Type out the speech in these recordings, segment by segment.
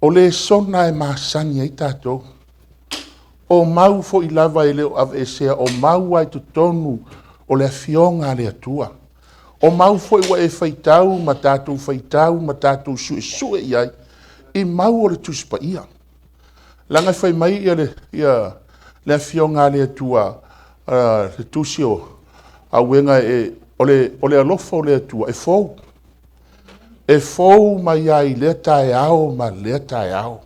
O lesona e masani ai tatou. O mau foi lava e le o aveesea, o mau lava i totonu o le Afioga a le Atua. O mau foi ua e faitau ma tatou faitau ma tatou suesue i ai, i mau o le Tusi Paia. Leaga e fai mai le Afioga a le Atua, le Tusi o Auega, o le alofa o le Atua e fou. E fou mai lava i lea taeao ma lea taeao.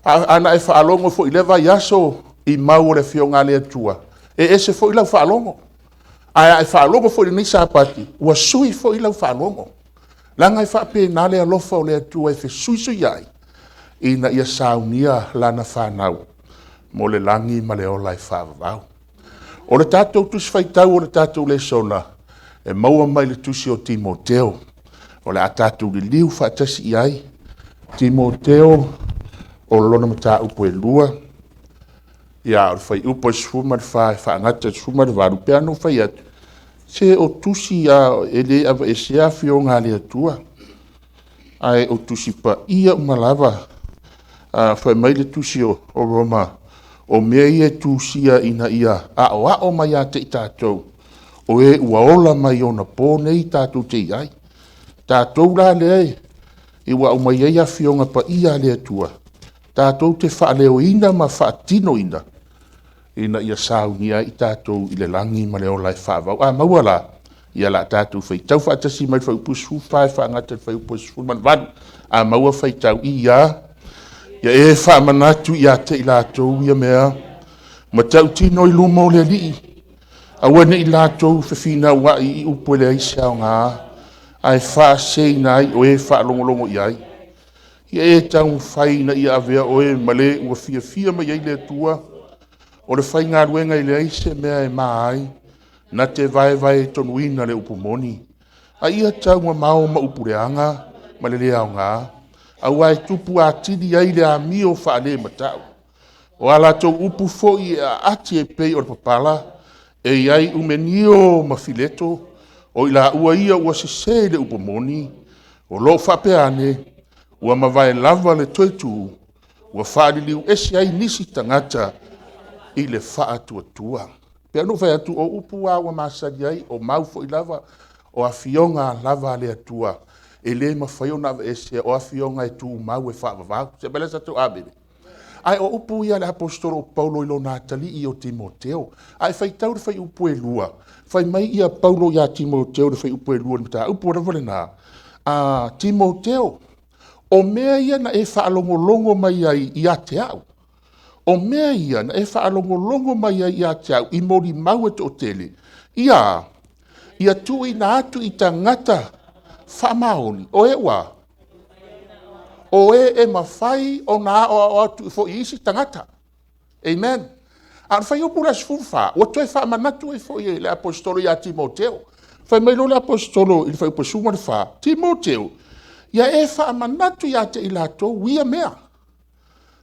A na e faalogo foi i lea vaiaso i mau o le Afioga a le Atua, e ese foi lau faalogo. Ae a e faalogo foi i lenei Sapati, ua sui foi lau faalogo. Leaga e faapena le alofa o le Atua e fesuisuiai ina ia saunia lana fanau mo le lagi ma le ola e faavavau. O le tatou Tusi Faitau o le tatou lesona, e maua mai le Tusi o Timoteo. O le a tatou liliu faatasi i ai, Timoteo o lona mataupu e 2, ia o le fuaiupu 14 e faagata i le 18. E pei lava ona ou fai atu, se o tusi lava e le aveesea Afioga a le Atua, ae o Tusi Paia uma lava. Fai mai le Tusi o Roma, o mea ia e tusia ina ia aoao mai ia te i tatou, o e ua ola mai onapo nei tatou te i ai. Tatou la lea ua aumai ai Afioga Paia a le Atua, tatou te faaleoina ma faatinoina, ina ia saunia ai i tatou i le lagi ma le ola e faavavau. A maua la, ia o le a tatou faitau faatasi mai le fuaiupu 14 e faagata i le fuaiupu 18. A maua faitau ia, ia e faamanatu ia te i latou ia mea, matautino i luma o le Alii, aua ne i latou fefinauai i upu e leai se aoga, ae faaseseina ai o e faalogologo i ai. Ia e taumafai ina ia avea oe ma le ua fiafia mai ai le Atua, o le faigaluega e leai se mea e ma ai, na te vaevaetonuina le upu moni. A ia taumamao ma upu leaga ma le le aoga, aua e tupu atili ai le amio faalematau. O a latou upu foi e aati e pei o le papala, e i ai Umenio ma Fileto, o i laua ia ua sese i le upu moni, o lo o faapea ane, ua mavae lava le toe tu, ua faaliliu ese ai nisi tagata i le faatuatua. E pei ona ou fai atu, o upu lava ua masani ai, o mau foi lava, o Afioga lava a le Atua, e le mafai ona aveesea, o Afioga e tumau e faavavau. Se i meaane se tatou amene. Ae o upu ia a le Aposetolo o Paulo i lona atalii o Timoteo. A e faitau i le fuaiupu e 2, fai mai Paulo ia Timoteo i le fuaiupu e 2 i le mataupu lava lena, Timoteo, o mea ia na e faalogologo mai ai ia te au, o mea ia na e faalogologo mai ai ia te au i molimau e toatele, ia tuuina atu i tagata faamaoni, o e ua, o e e mafai ona aoao atu foi i isi tagata. Amen. A o le fuaiupu la e 14, ua toe faamanatu ai foi e le Aposetolo ia Timoteo. Fai mai loa le Aposetolo i le fuaiupu 14, Timoteo, ia e faamanatu ia te i latou ia mea.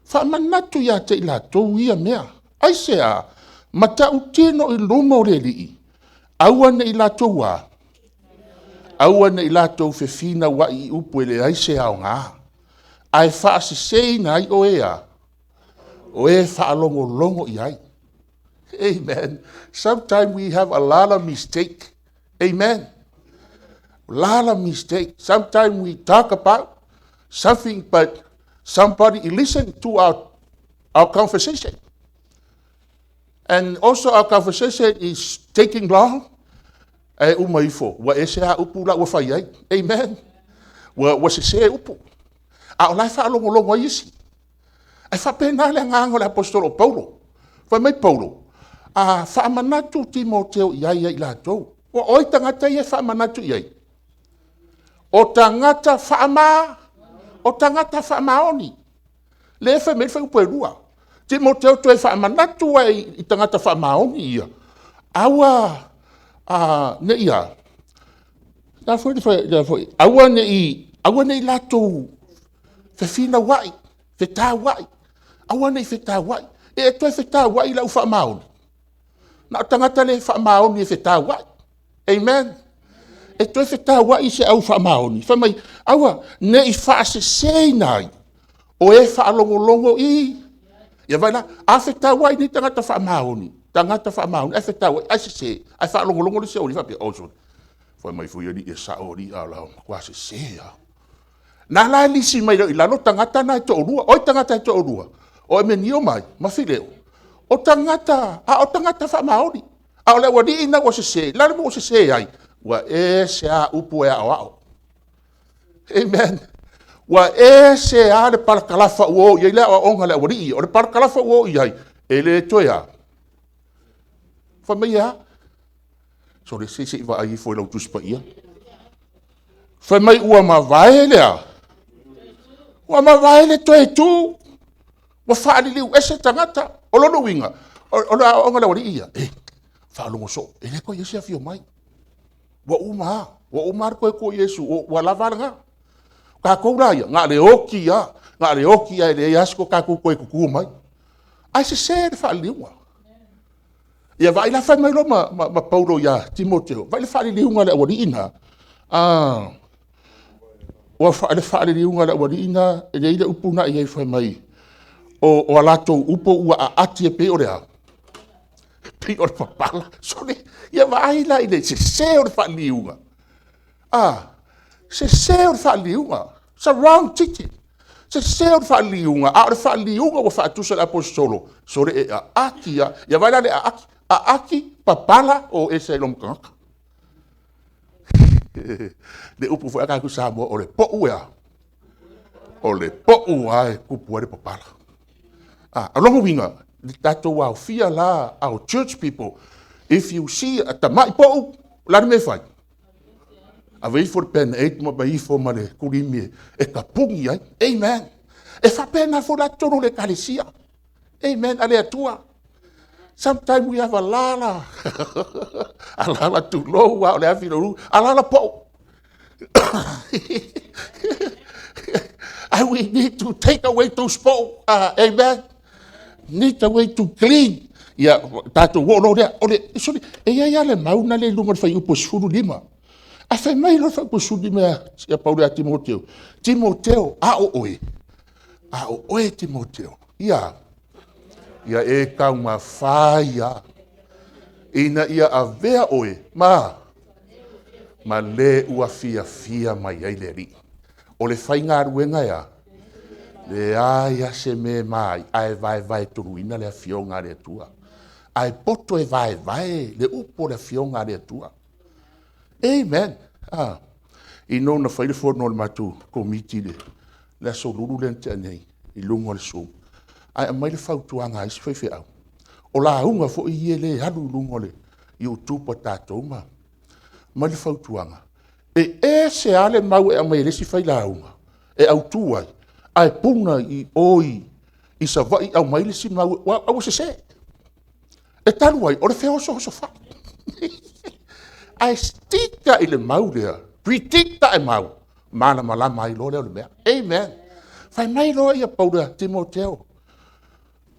Faamanatu ia te i latou ia mea. Aisea? Matautino i luma o le Alii, aua ne i latou a, aua ne i latou fefinauai i upu e leai se aoga, ae faaseseina ai oe a, o e faalogologo i ai. Amen. Sometimes we have a lot of mistake. Amen. A lot of mistake. Sometimes we talk about something, but somebody listen to our conversation. And also our conversation is taking long. E uma ifo, ua ese a upu la ua fai ai. Amen. Ua sese upu. A o la e faalogologo ai isi. Ae faapena le agaga o le Aposetolo o Paulo. Fai mai Paulo, a faamanatu Timoteo i ai ia i latou. Ua oi tagata ia e faamanatu i ai. O tagata o tagata faamaoni. Le fai mai le fuaiupu e 2. Timoteo toe faamanatu ai i tagata faamaoni ia. Aua ne i a, la foi, la foi, aua ne i latou fefinauai, fetauai, aua ne i fetauai. E toe fetauai i lau faamaoni. Na o tagata le faamaoni e fetauai. Amen. E toe fetauai se au faamaoni. Fai mai, aua ne i faaseseina ai O e faalogologo i, ia vaai la, a fetauai nei tagata faamaoni, tagata faamaoni ae fetauai ae sese, ae faalogologo le isi aualii faapea, oi sole, fai mai foi alii e sao alii, a o le matua sese lava. Na la e lisi mai loa i lalo tagata na e toalua. O ai tagata e toalua? O Emenio ma ai? Ma Fileo. O tagata, a o tagata faamaoni. A o le aualii na ua sese, o le a le mea ua sese ai? Ua ese lava upu e aoao. Amen. Ua ese lava le parakalafa ua o i ai le aoaoga a le aualii ia. O le parakalafa ua o i ai, e le toe a. Fai mai e a? Sole, se se i vaai ifo i lau Tusi Paia. Fai mai ua mavae le a? Ua mavae le toe tu. Ua faaliliu ese tagata. O lona uiga, o le aoaoga a le aualii ia, e faalogo soo, e le toe i ai se afio mai. Ua uma lava, ua uma lava le toe tu o Iesu, ua lava a lena. O tatou la ia, na o le oti lava, na o le oti lava e leai lava se tatou toe tutu mai. Ae sese le faaliliuga. Ia vaai la, fai mai loa ma Paulo ia Timoteo, vaai le faaliliuga a le aualii lena, le faaliliuga a le aualii lena, e i ai le upu lena e i ai fai mai, o a latou upu ua aati e pei o le a? E pei o le papala. Sole, ia vaai la i le sese o le faaliliuga? A, sese o le faaliliuga. It's a wrong teaching. Sese o le faaliliuga, a o le faaliliuga ua faatusa e le Aposetolo, sole e aati lava. Ia vaai la i le aati, aati, papala, o ese ai loa ma tagata. Le upu foi a tatou Samoa, o le pou e a? O le pou lava e tupu ai le papala. A, o lona uiga, i le tatou aofia la, our church people, if you see a tamai pou, o le a le mea e fai? Ave ifo le band-aid ma ave ifo ma le kulimi e tapuni ai. Amen. E faapena foi la totonu o le ekalesia. Amen. A le Atua. Sometimes we have a lala, a lala tulou a o le afi lou, a lala pou. And we need to take away those pou. Amen. Need a way to clean. Ia, tatou oo loa lea. O le, sorry, e i ai lava le mau na le i luga o le fuaiupu 15. Ae fai mai loa le fuaiupu 15 ia Paulo ia Timoteo, Timoteo, a o oe, a o oe Timoteo, ia, ia e taumafai lava ina ia avea oe ma le ua fiafia mai ai le Alii. O le faigaluega e a? Leai lava se mea e ma ai, ae vaevaetoluina le Afioga a le Atua. Ae poto e vaevae le upu o le Afioga a le Atua. Amen. Ah. Ina ua fai le fono a le matou komiti i le aso Lulu lea na tea nei i luga o le Zoom, ae aumai le fautuaga a isi faifeau, o lauga foi ia e le alu i luga o le YouTube a tatou ma aumai le fautuaga, e ese lava le mau e aumai e le isi failauga e autu ai, ae puna i o i Savaii aumai le isi mau, ua sese. E talu ai, o le feosoosofai. Ae stika i le mau lea, critique tae mau, malamalama ai loa lea o le mea. Amen. Fai mai loa ia Paulo ia Timoteo,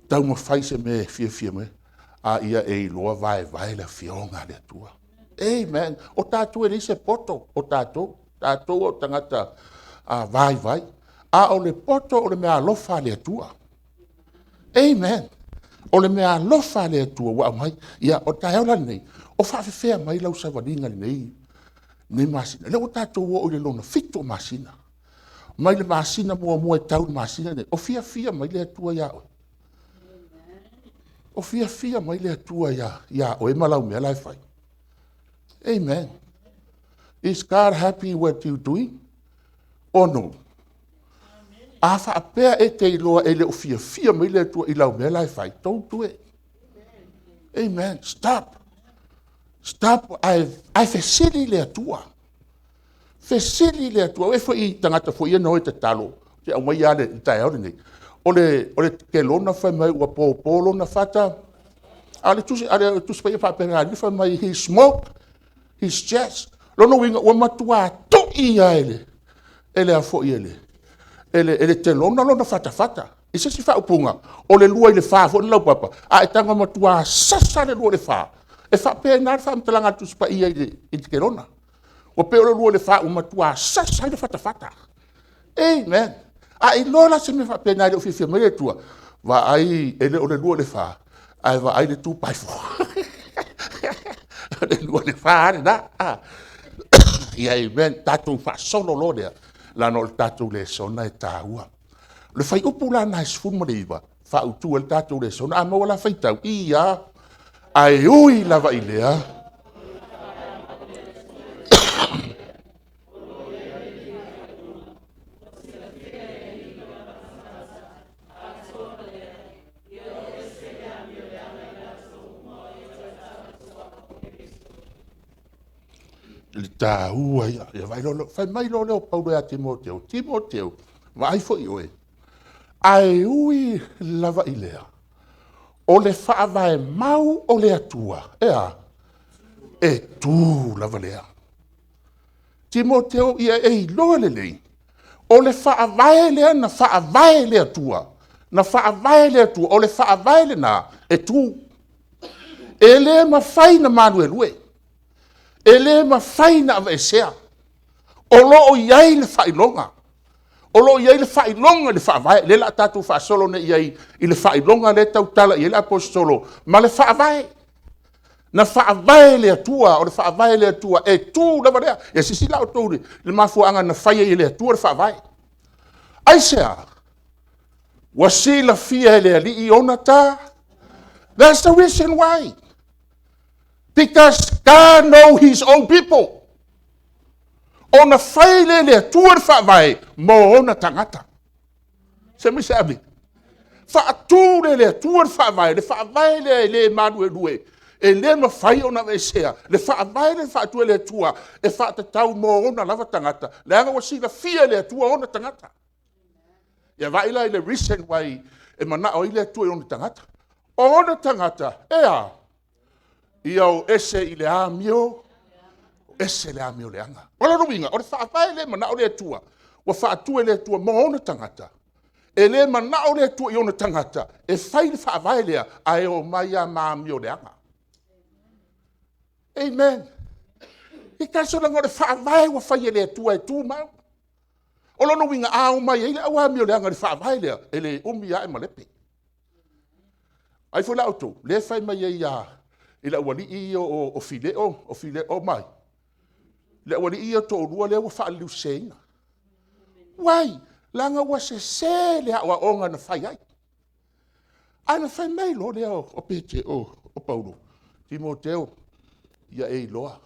taumafai se mea e fiafia mai, a ia e iloa vaevae le Afioga a le Atua. Amen. O tatou e leai se poto, o tatou, tatou o tagata vaivai. A o le poto o le mea alofa a le Atua. Amen. O le mea alofa a le Atua ua aumai. Ia, o le taeao la lenei, o faafefea mai lau savaliga lenei, lenei masina. Lea ua tatou oo i le lona 7 masina. Mai le masina muamua e tau i le masina lenei, o fiafia mai le Atua ia oe. O fiafia mai le Atua ia oe ma lau mea la e fai. Amen. Is God happy what you doing? Or no? A faapea e te iloa e le o fiafia mai le Atua i lau mea la e fai, don't do it. Amen. Stop. Stop. Ae fesili le Atua. Fesili le Atua. E foi tagata foi ia na o e tatalo. Te aumai lava le taeao lenei. O le kelona fai mai ua pōpō lona fata. A o le tusi, a le tusi paia faapena, fai mai he smoke his chest. Lona uiga ua matua toi ia e le a foi e le telona lona fatafata. I se isi faaupuga, o le 2 i le 4 foi le laupapa, a e taga matua sasa le 2 i le 4, e faapena le faamatalaga a le Tusi Paia i le telona. Ua pei o le 2 i le 4 ua matua sasa ai le fatafata. Amen. A e iloa la se mea faapena e le o fiafia mai le Atua, vaai, e le o le 2 i le 4, ae vaai le 2x4. O le 2 i le 4 lava lena. Ia amen. Tatou faasolo loa lea, leaga o le tatou lesona e taua. O le fuaiupu la lena e 19 e faautu ai le tatou lesona. A maua la faitau, ia, ae ui lava i lea, le taua ia. Ia vaai loa, fai mai loa lea o Paulo ia Timoteo, Timoteo, vaai foi oe, ae ui lava i lea, o le faavae mau o le Atua, e a? E tu lava lea. Timoteo, ia e iloa lelei, o le faavae lea na faavae e le Atua, na faavae e le Atua, o le faavae lena e tu. E le mafai ona maluelue, e le mafai ona aveesea. O lo o i ai le faailoga, o lo o i ai le faailoga i le Faavae. O lea o le a tatou faasolo nei i ai i le faailoga lea e tautala i ai le Aposetolo ma le Faavae. Na faavae e le Atua, o le Faavae a le Atua e tu lava lea. Ia silasila outou i le mafuaaga na fai ai e le Atua le Faavae. Aisea? Ua silafia e le Alii ona ta. That's the reason why. Because God know His own people. Ona fai lea e le Atua le Faavae mo ona tagata. Se i fai mai se amene. Faatu lea e le Atua le Faavae, le Faavae lea e le maluelue, e le mafai ona aveesea, le Faavae lea na faatu e le Atua e faatatau mo ona lava tagata, leaga ua silafia e le Atua ona tagata. Ia vaai la i le reason why e manao ai le Atua i ona tagata. O ona tagata, e a? Ia o ese i le amio, ese le amio leaga. O lona uiga, o le faavae lea e manao le Atua, ua faatu e le Atua mo ona tagata, e le manao le Atua i ona tagata e fai le faavae lea, ae omai lava ma amio leaga. Amen. Because leaga o le faavae ua fai e le Atua e tumau. O lona uiga, a omai ai le au amio leaga i le faavae lea, e le umi ae malepe. Ai foi la outou, lea e fai mai ai i le aualii ia o Fileo, o Fileo ma ai? Le aualii ia e toalua lea ua faaliliuseseina. Why? Leaga ua sese le aoaoga na fai ai. Ae na fai mai loa lea o o Paulo, Timoteo, ia e iloa,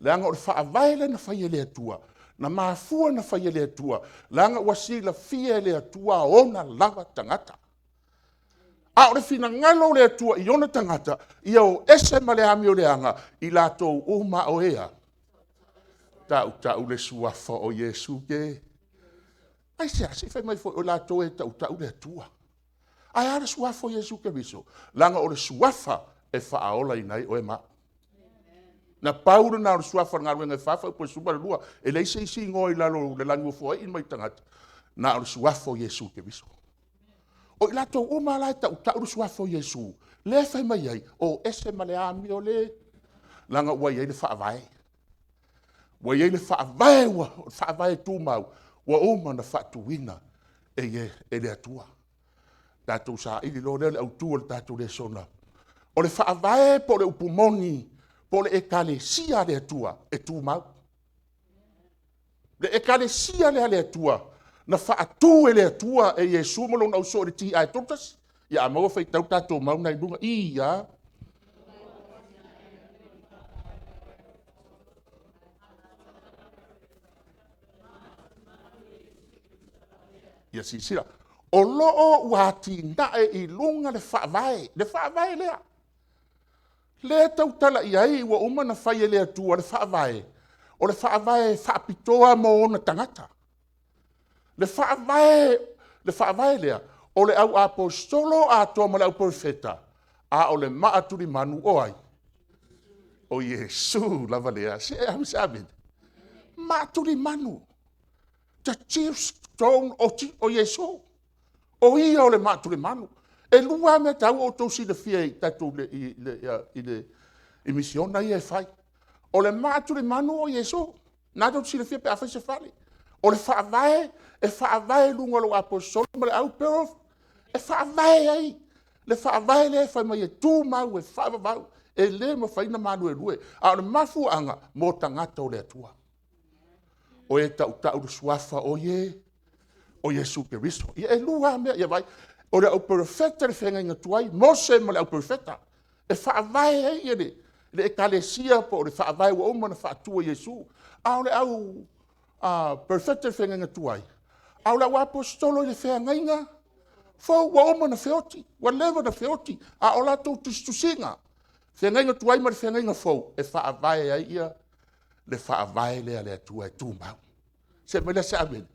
leaga o le faavae lea na fai e le Atua, na mafua ona fai e le Atua, leaga ua silafia e le Atua ona lava tagata. A o le finagalo o le Atua i ona tagata, ia o ese ma le amio leaga, i latou uma o e a? Tautau le suafa o Iesu ke. Aisea? Se i fai mai foi o latou e tautau le Atua. Ae a le suafa o Iesu Keriso? Leaga o le suafa e faaolaina ai oe ma au. Na pau lena o le suafa o le galuega e 4 fuaiupu 12. E leai se isi igoa i lalo o le lagi ua foai mai tagata, na o le suafa o Iesu Keriso. O i latou uma la e tautau le suafa o Iesu, lea e fai mai ai, o ese ma le amio le, leaga ua i ai le faavae. Ua i ai le faavae, ua faavae tumau, ua uma ona faatuina e le Atua. Tatou saili loa lea o le autu o le tatou lesona. O le faavae po o le upu moni, po o le Ekalesia a le Atua e tumau. Le Ekalesia lea a le Atua, na faatu e le Atua e Iesu ma lona ausoo i le ti'a e 31. Ia a maua faitau le tatou mau lena i luga. Ia. Ia silasila, o lo o ua atinae i luga le faavae, le faavae lea. Lea e tautala i ai ua uma ona fai e le Atua le faavae, o le faavae faapitoa mo ona tagata. Le faavae lea, o le au aposetolo atoa ma le au perofeta, a o le maa tulimanu o ai? O Iesu lava lea. Se a amene? Maa tulimanu. The chief stone o Iesu. O ia o le maa tulimanu. E lua lava mea taua ua outou silafia i tatou i misiona ia e fai. O le maa tulimanu o Iesu. O lena tou te silafia pe a fai se fale. O le Faavae e faavae i luga o le aposetolo ma le au e faavae ai le Faavae lea e fai mai e tumau e faavavau, e le mafai ona maluelue. A o le mafuaaga, mo tagata o le Atua. O e tautau i le Suafa o Iesu Keriso. Ia e lua lava mea, ia vaai, o le auperofeta i le feagaiga tuai, Mose ma le auperofeta, e faavae ai le Ekalesia po o le faavae ua uma ona faatu e Iesu. A o le au perofeta i le feagaiga tuai, a o le auaposeitolo i le feagaiga fou, ua uma ona feoti, ua leva ona feoti, a o latou tusitusiga, feagaiga tuai ma le feagaiga fou, e faavae ai le Faavae lea a le Atua e tumau. See mai la se amene.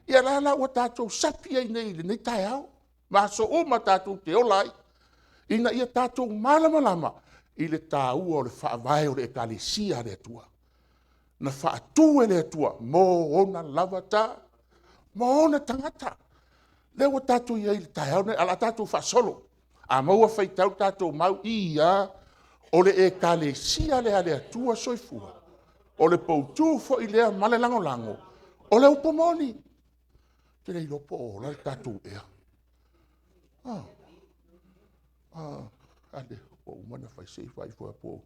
Ia lea la ua tatou sapi ai nei i lenei taeao ma aso uma tatou te ola ai, ina ia tatou malamalama i le taua o le Faavae o le Ekalesia a le Atua, na faatu e le Atua mo ona lava tagata. Lea ua tatou i ai i le taeao lenei, ae o le a tatou faasolo. A maua faitau le tatou mau, ia, o le Ekalesia lea a le Atua soifua, o le poutu foi lea ma le lagolago o le upu moni. Ou te le iloa po o ola le tatou ea. A lea ua uma ona fai, se i vaai ifo lava po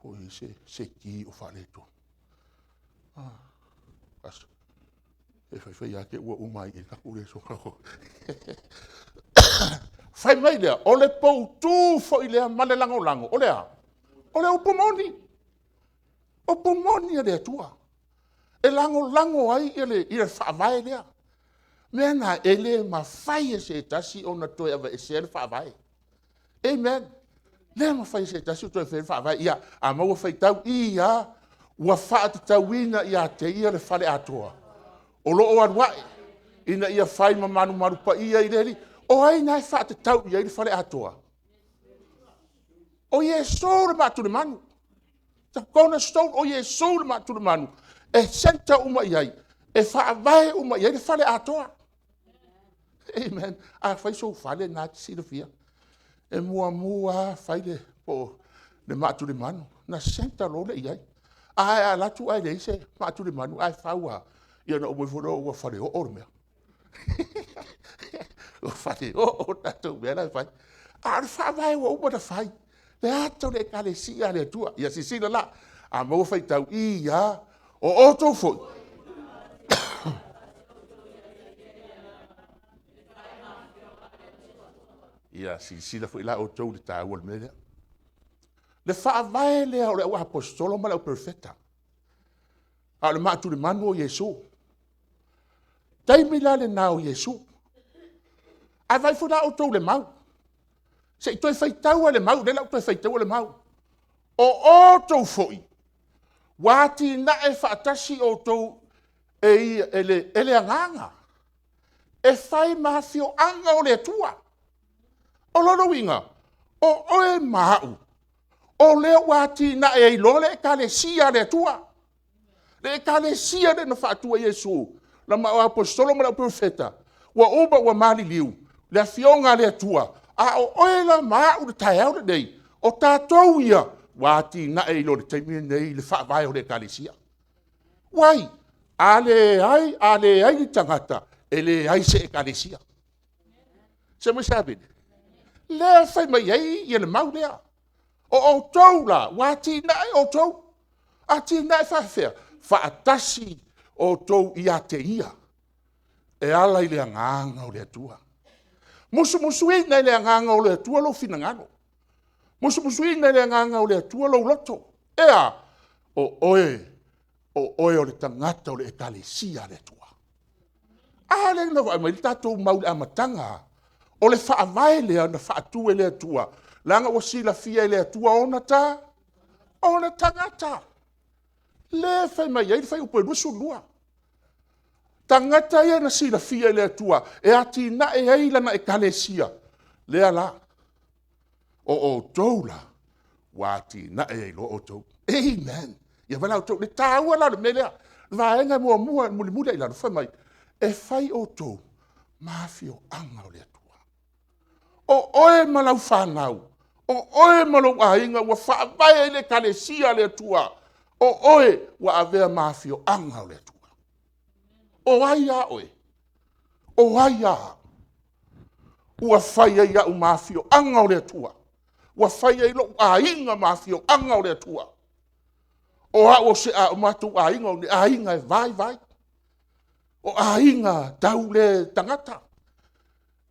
o i ai se ki o faaletonu. E faifai lava te i ua uma ai i i le tatou lesona. Fai mai lea, o le poutu foi lea ma le lagolago, o le a? O le upu moni. O upu moni a le Atua, e lagolago ai le Faavae lea. O le mea lena, e le mafai e se tasi ona toe aveesea le Faavae. Amen. E le mafai e se tasi ona toe aveesea le Faavae. Ia, a maua faitau, ia, ua faatatauina ia te ia le fale atoa o lo o alu ae ina ia fai ma malumalu paia i le Alii. O ai lena e faatatau i ai le fale atoa? O Iesu le maatulemanu, the cornerstone, o Iesu le maatulemanu e centre uma i ai, e faavae uma i ai le fale atoa. Amen. A fai sou fale, o lena e te silafia, e muamua lava fai le maatulemanu ona centre loa lea i ai. Ae a alu atu ae leai se maatulemanu ae fau lava, ia ona uma ifo lea ua faleoo le mea. Ua faleoo le tatou mea la e fai. A o le faavae ua uma ona fai, le ata o le Ekalesia a le Atua. Ia silasila la, a maua faitau, ia, o outou foi, Ia silasila foi la outou i le taua o le mea lea. Le faavae lea o le auaposeitolo ma le auperofeta, a o le maatulemanu o Iesu. O le taimi la lena o Iesu, ae vaai foi la outou i le mau, se i toe faitau lava i le mau, lea o le a ou toe faitaua le mau. O outou foi, ua atinae faatasi outou e le Agaga e fai ma afioaga o le Atua. O lona uiga, o oe ma au, o lea ua atinae ai loa le Ekalesia a le Atua. Le Ekalesia lea na faatu e Iesu ma le auaposeitolo ma le auperofeta, ua uma ua maliliu le Afioga a le Atua, a o oe la ma au i le taeao lenei, o tatou ia ua atinae ai loa i le taimi lenei le faavae o le Ekalesia. Why? A leai ni tagata, e leai se Ekalesia. Se aumai se amene. Lea e fai mai ai le mau lea. O outou la, ua atinae outou. Atinae faapefea? Faatasi outou ia te Ia e ala i le Agaga o le Atua. Musumusuina e le Agaga o le Atua lou finagalo, musumusuina e le Agaga o le Atua lou loto. E a? O oe o oe o le tagata o le Ekalesia a le Atua. A lea na vaai mai le tatou mau i le amataga lava, o le faavae lea na faatu e le Atua, leaga ua silafia e le Atua ona tagata. Lea e fai mai ai le fuaiupu e 22. Tagata ia na silafia e le Atua e atinae ai Lana Ekalesia, lea la, o outou la, ua atinae ai loa outou. Amen. Ia vaai la outou, le taua la o le mea lea. O le vaega muamua mulimuli ane i lalo, fai mai, e fai outou ma afioaga o le Atua. O oe ma lau fanau, o oe ma lou aiga ua faavae ai le Ekalesia a le Atua, o oe ua avea ma afioaga o le Atua. O ai a oe? O ai a au? Ua fai ai au ma afioaga o le Atua. Ua fai ai lou aiga ma afioaga o le Atua. O au o matou aiga, o ni aiga e vaivai. O aiga tau le tagata,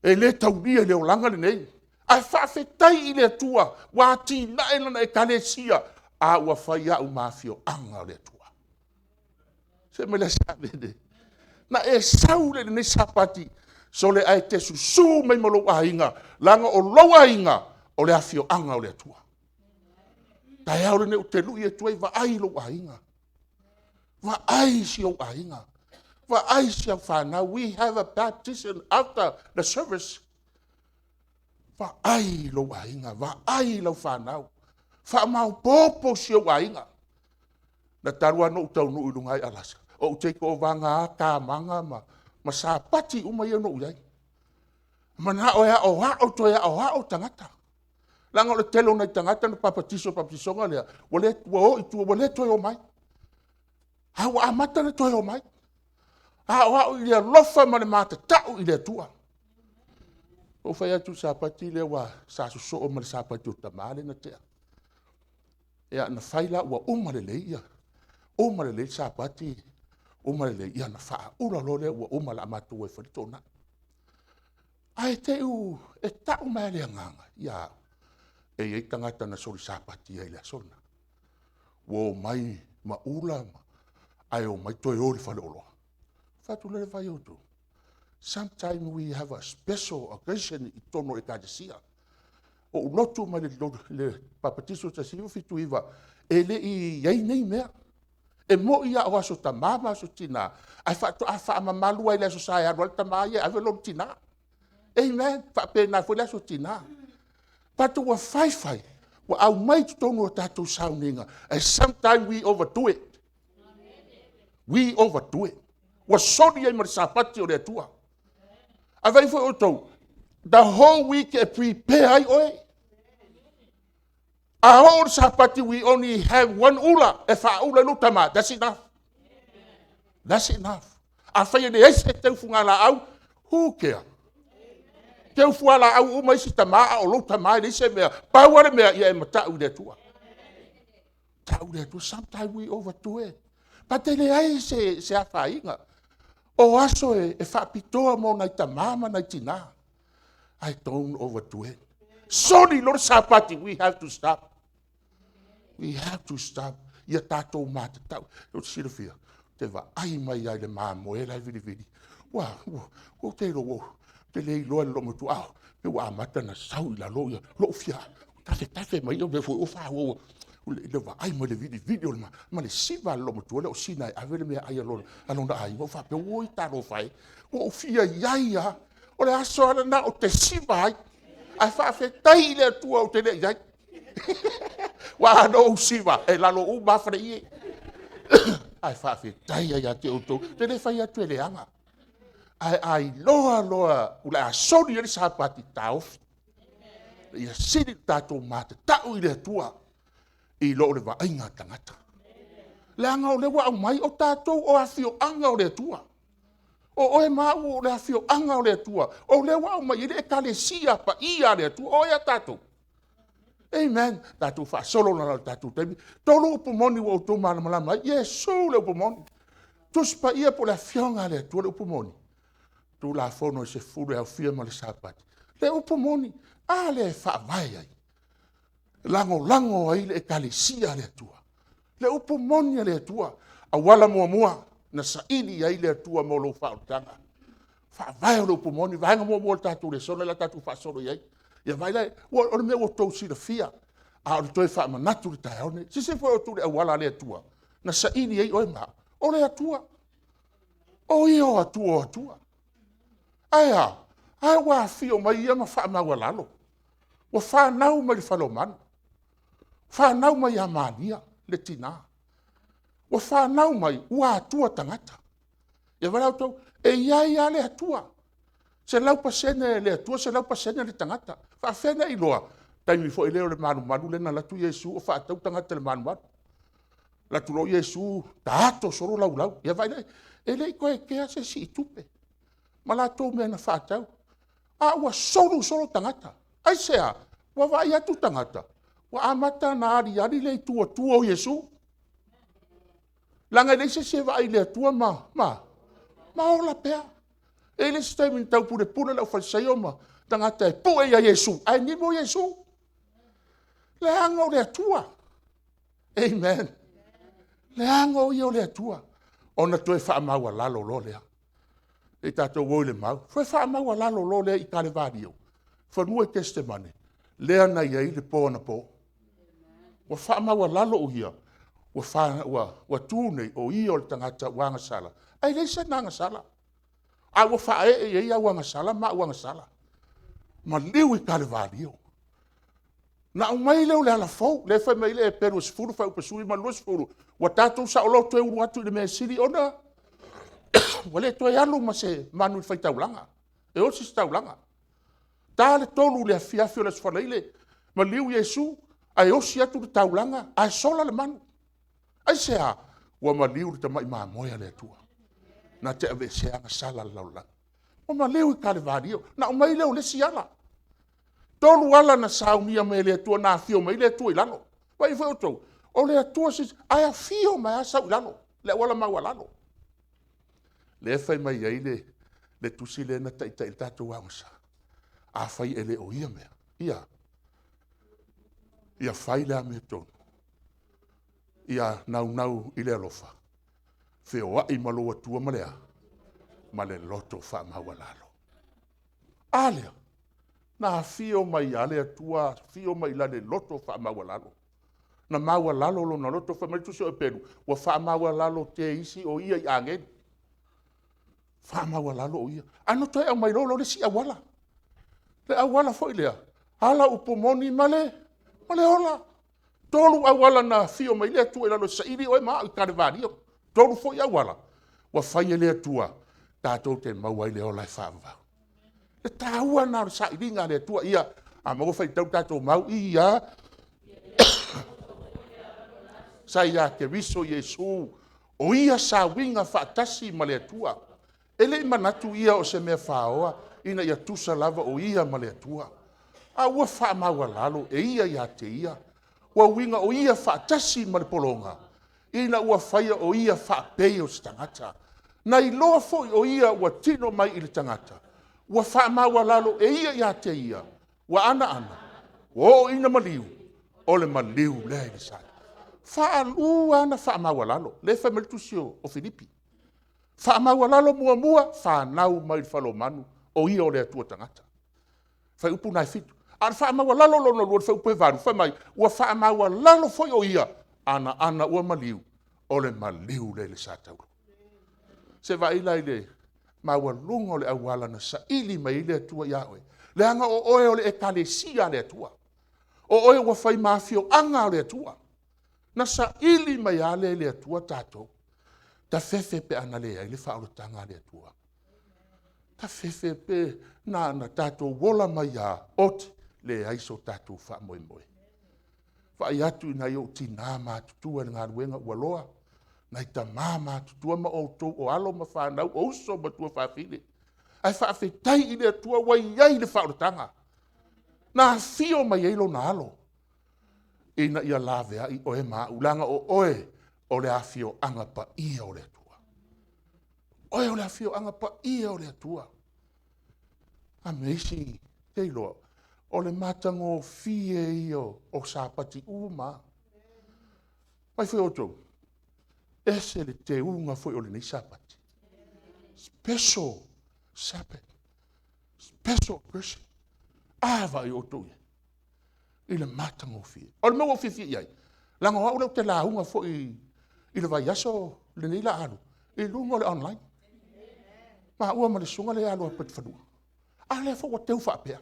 e le taulia i le olaga lenei. Ae faafetai i le Atua ua atinae Lana Ekalesia, a ua fai au ma afioaga o le Atua. Se i fai mai le se amene. Na e sau lea i lenei Sapati, sole, ae te susu mai ma lou aiga, leaga o lou aiga, o le afioaga o le Atua. O le taeao lenei ou te lui atu ai, vaai lou aiga, vaai si ou aiga, vaai si au fanau. We have a baptism after the service. Vaai lou aiga, vaai lau fanau, faamaopoopo si ou aiga. Na talu lava ona ou taunuu i luga i Alaska, ou te take over lava tamaga ma sapati uma ia na ou i ai. Manao e aoao, toe aoao tagata. Leaga o le tele o nai tagata na papatiso i le papatisoga lea, ua o i tua ua le toe omai. A ua amata ona toe omai. Aoao i le alofa ma le matatau i le Atua. Na ou fai atu i le Sapati lea aua sa sosoo ma le Sapati o le tama lea na tea. Ia na fai la ua uma lelei, uma lelei le Sapati uma lelei, ia ona faaula loa lea ua uma o le a matou o e fai le toonai. Ae te i ua tau mai lava i le agaga ia au, e i ai tagata na soli Sapati ai i le aso lena. Ua omai ma ula ae omai toe o i le faleoloa. Ou fai atu lea, vaai outou, sometime we have a special occasion i totonu o ekalesia. Ua ou lotu mai le papatiso i le 1979, e le i i ai nei mea. E moni lava o aso tama ma aso tina, ae faatoa faamamalu lava i le Aso Sa e alu ai le tama ia e ave lona tina. Amen. E faapena foi le aso tina. But ua fai fai, ua aumai i totonu o tatou sauniga, and sometime we overdo it. We overdo it. Ua soli ai ma le Sapati o le Atua. Ae vaai foi outou, the whole week e prepare ai oe. A oo le Sapati, we only have one ula e faaula ai lou tama. That's enough. That's enough. Afai e leai se teu fugalaau, who care? Teu fualaau uma isi tama, a o lou tama e leai se mea. Pau lava le mea, ia e matau i le Atua. Tau i le Atua. Sometimes we overdo it. But e leai se afaina. O aso e faapitoa mo nai tama ma nai tina. I don't overdo it. Soli loa le Sapati, we have to stop. We have to stop. Ia tatou matatau. Ou te silafia, ou te vaai mai lava i le mamoe la e vilivili. Ua, ua, ou te iloa, ou te le iloa e le loomatua, ah, pe ua amata ona sau i lalo ia lou fia tafetafe mai ia mea foi ua faaauau le vaai mai le vilivili o le ma le siva a le loomatua lea o sina e ave le meaai a lona aiga. Ou faapea, oi talofa e, ua ou fia i ai lava. O le aso lava lena ou te siva ai. Ae faafetai i le Atua ou te le i i ai. Aua a na ou siva, e lalo uma lava faleie. Ae faafetai lava ia te outou. Ou te le fai atu e leaga. Ae a iloa loa o le a soli ai le Sapati, taofi. Ia sili le tatou matatau i le Atua i lo le vaaiga a tagata. Leaga o lea ua aumai, o tatou o afioaga o le Atua. O oe ma au o le afioaga o le Atua. O lea ua aumai ai le ekalesia paia a le Atua. O ai a tatou? Amen. Tatou faasolo lana o le tatou taimi. Tolu upu moni ua outou malamalama ai. Iesu le upu moni. Tusi Paia po o le Afioga a le Atua le upu moni. Tulafono e 10 e aofia ma le Sapati. Le upu moni, a lea e faavae ai, lagolago ai le ekalesia a le Atua. Le upu moni a le Atua, auala muamua na saili ai le Atua mo lou faaolataga. Faavae o le upu moni, vaega muamua o le tatou lesona lea tatou faasolo i ai. Ia vaai la, o le mea ua outou silafia, a o le toe faamanatu i le taeao lenei. Silasila foi outou i le auala a le Atua na saili ai oe ma au. O le Atua. O ia o Atua o Atua. Ae a? Ae ua afio mai ia ma faamaualalo. Ua fanau mai le fale o manu. Fanau mai ia Maria le tina. Ua fanau mai ua atua tagata. Ia vaai la outou, e i ai lava le Atua. 100% le Atua, 100% le tagata. E faapefea ona e iloa? Taimi foi lea o le malumalu lea na alu atu Iesu o faatau tagata i le malumalu. Alu atu loa Iesu ta ato solo laulau. Ia vaai la i ai? E le i toe kea se isi i tupe ma latou mea na faatau, a ua sulu solo tagata. Aisea? Ua vaai atu tagata ua amata ona aliali le itu Atua o Iesu, leaga e leai se isi e vaai i le Atua ma ola pea. E i ai le isi taimi na taupulepule le aufalesaio ma tagata e pue ia Iesu, ae nimo Iesu, leaga o le Atua. Amen. Leaga o Ia o le Atua. Ona toe faamaualalo loa lea. Se i tatou o i le mau. Toe faamaualalo loa lea i Kalevalio, fanua i Kestemane, lea na i ai le po anapo. Ua faamaualalo o ia, ua tu nei, o ia o le tagata ua agasala, ae leai sana agasala, a ua faaee i ai au agasala ma au agasala. Maliu i Kalevalio. Ona aumai lea o le ala fou, lea e fai mai ai le Eperu 10 fuaiupu 19 i le 20, ua tatou saoloto e ulu atu i le mea e sili ona… ua le toe alu ma se manu i le faitaulaga e osi se taulaga. Ta le 3 i le afiafi o le Aso Faraile, maliu Iesu ae osi atu le taulaga ae sola le manu. Aisea? Ua maliu le tamai mamoe a le Atua na te aveesea agasala a le lalolagi. Ua maliu i Kalevalio, ona aumai lea o le isi ala. E 3 ala na saunia mai e le Atua na afio mai ai le Atua i lalo. Vaai foi outou, o le Atua ae afio mai lava sau i lalo i le auala maualalo. Lea e fai mai ai le tusi lea na taitai ai le tatou aogasa, afai e le o ia mea, ia a? Ia fai le amiotonu, ia naunau i le alofa, feoai ma lou Atua ma le a? Ma le loto faamaualalo. A lea, na afio mai lava le Atua afio mai i lalo i le loto faamaualalo. Na maualalo lona loto, fai mai le tusi a Eperu, ua faamaualalo te isi o ia i agelu. Faamaualalo o ia. Ae na toe aumai loa la le isi auala, le auala foi lea, ala upu moni ma le ola. E 3 auala na afio mai ai le Atua i lalo e saili oe ma au i Kalevalio. E 3 foi auala ua fai e le Atua tatou te maua ai le ola e faavavau. O le taua lena o le sailiga a le Atua. Ia, a maua faitau le tatou mau, ia, sa ia Keriso Iesu, o Ia sa uiga faatasi ma le Atua. E le i manatu ia o se mea faoa ina ia tusa lava o Ia ma le Atua, a ua faamaualalo e ia ia te Ia, ua uiga o Ia faatasi ma le pologa, ina ua faia o Ia faapei o se tagata. Na iloa foi o Ia ua tino mai i le tagata, ua faamaualalo e ia ia te Ia, ua ana a? Ua oo ina maliu, o le maliu lea i le sala. E faalua ona faamaualalo, lea e fai mai le tusi o Filipi. Faamaualalo muamua, fanau mai le fale o manu, o Ia o le Atua tagata. Fuaiupu lena e 7. A o le faamaualalo lona lua i le fuaiupu 8, fai mai, ua faamaualalo foi o Ia, ana ua maliu, o le maliu lea i le sa taula. Se i vaai la i le maualuga o le auala na saili mai ai le Atua ia oe? Leaga o oe o le Ekalesia a le Atua. O oe ua fai ma afioaga o le Atua. Na saili mai lava lea e le Atua tatou. Tafefe pe ana leai le faaolataga a le Atua. Tafefe pe na ona tatou ola mai lava, oti, leai so tatou faamoemoe. Vaai atu i nai ou tina matutua i le galuega ua loa, nai tama matutua ma outou o alo ma fanau, o uso ma tuafafine, ae faafetai i le Atua ua i ai le faaolataga na afio mai ai Lona Alo ina ia laveai oe ma au, leaga o oe o le afioaga paia o le Atua. O oe o le afioaga paia o le Atua. A ma isi, ou te iloa, o le matagofie ia o Sapati uma lava. Vaai foi outou, e ese le teuga foi o lenei Sapati. Special Sabbath, special worship. A, vaai outou i ai i le matagofie. O le mea ua ou fiafia i ai, leaga o au lea ou te lauga foi i le vaiaso lenei o le a alu i luga o le online, maua ma le susuga lea ia Luapitofanua. A lea foi ua teu faapea.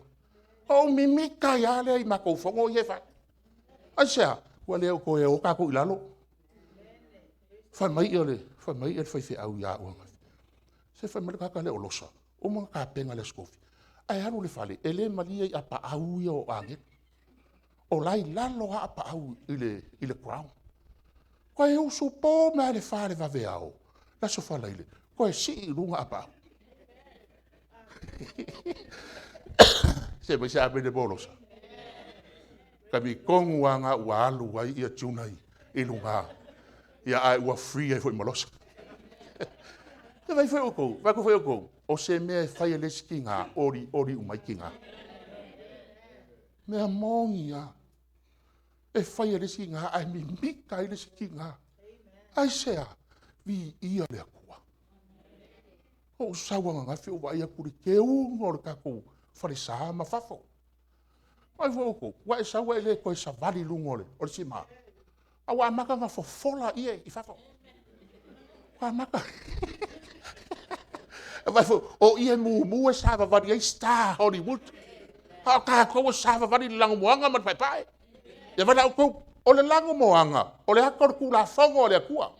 Ona ou mimita ai lava lea i matou fono ia e fai. Aisea? Ua le toe o tatou i lalo. Fai mai le faifeau ia au ananafi, se fai mai le tagata lea o Losa, ua uma ona tapena i le Aso Tofi, ae alu i le fale, e le malie i apaau ia o agelu. O la e i lalo lava apaau i le ground. Toe usu po mai lava i le 4 i le vaveao le Aso Faraile, Toe sii i luga apaau. Se mai se amene mo Losa. Taimi tonu lava lena ua alu ai Juna i luga, ia ae ua free ai foi ma Losa. Ia vaai foi outou, vaai atu foi outou, o se mea e fai e le isi tina, olioli uma ai tina. Mea moni lava, e fai e le isi tina ae mimita ai le isi tina. Aisea? Viia le Atua. Na ou sau ananafi ou vaai atu i le teuga o le tatou falesa ma fafo. Vaai foi outou, ua e sau ua e le toe savali i luga o le sima, a ua amata ona fofola ie i fafo. Ua amata. Vaai foi, o ie mumu e savavali ai star Hollywood, a o tatou e savavali i le lanumoana ma le paepae. Ia vaai la outou, o le lanumoana, o le ata o le Tulafono a le Atua.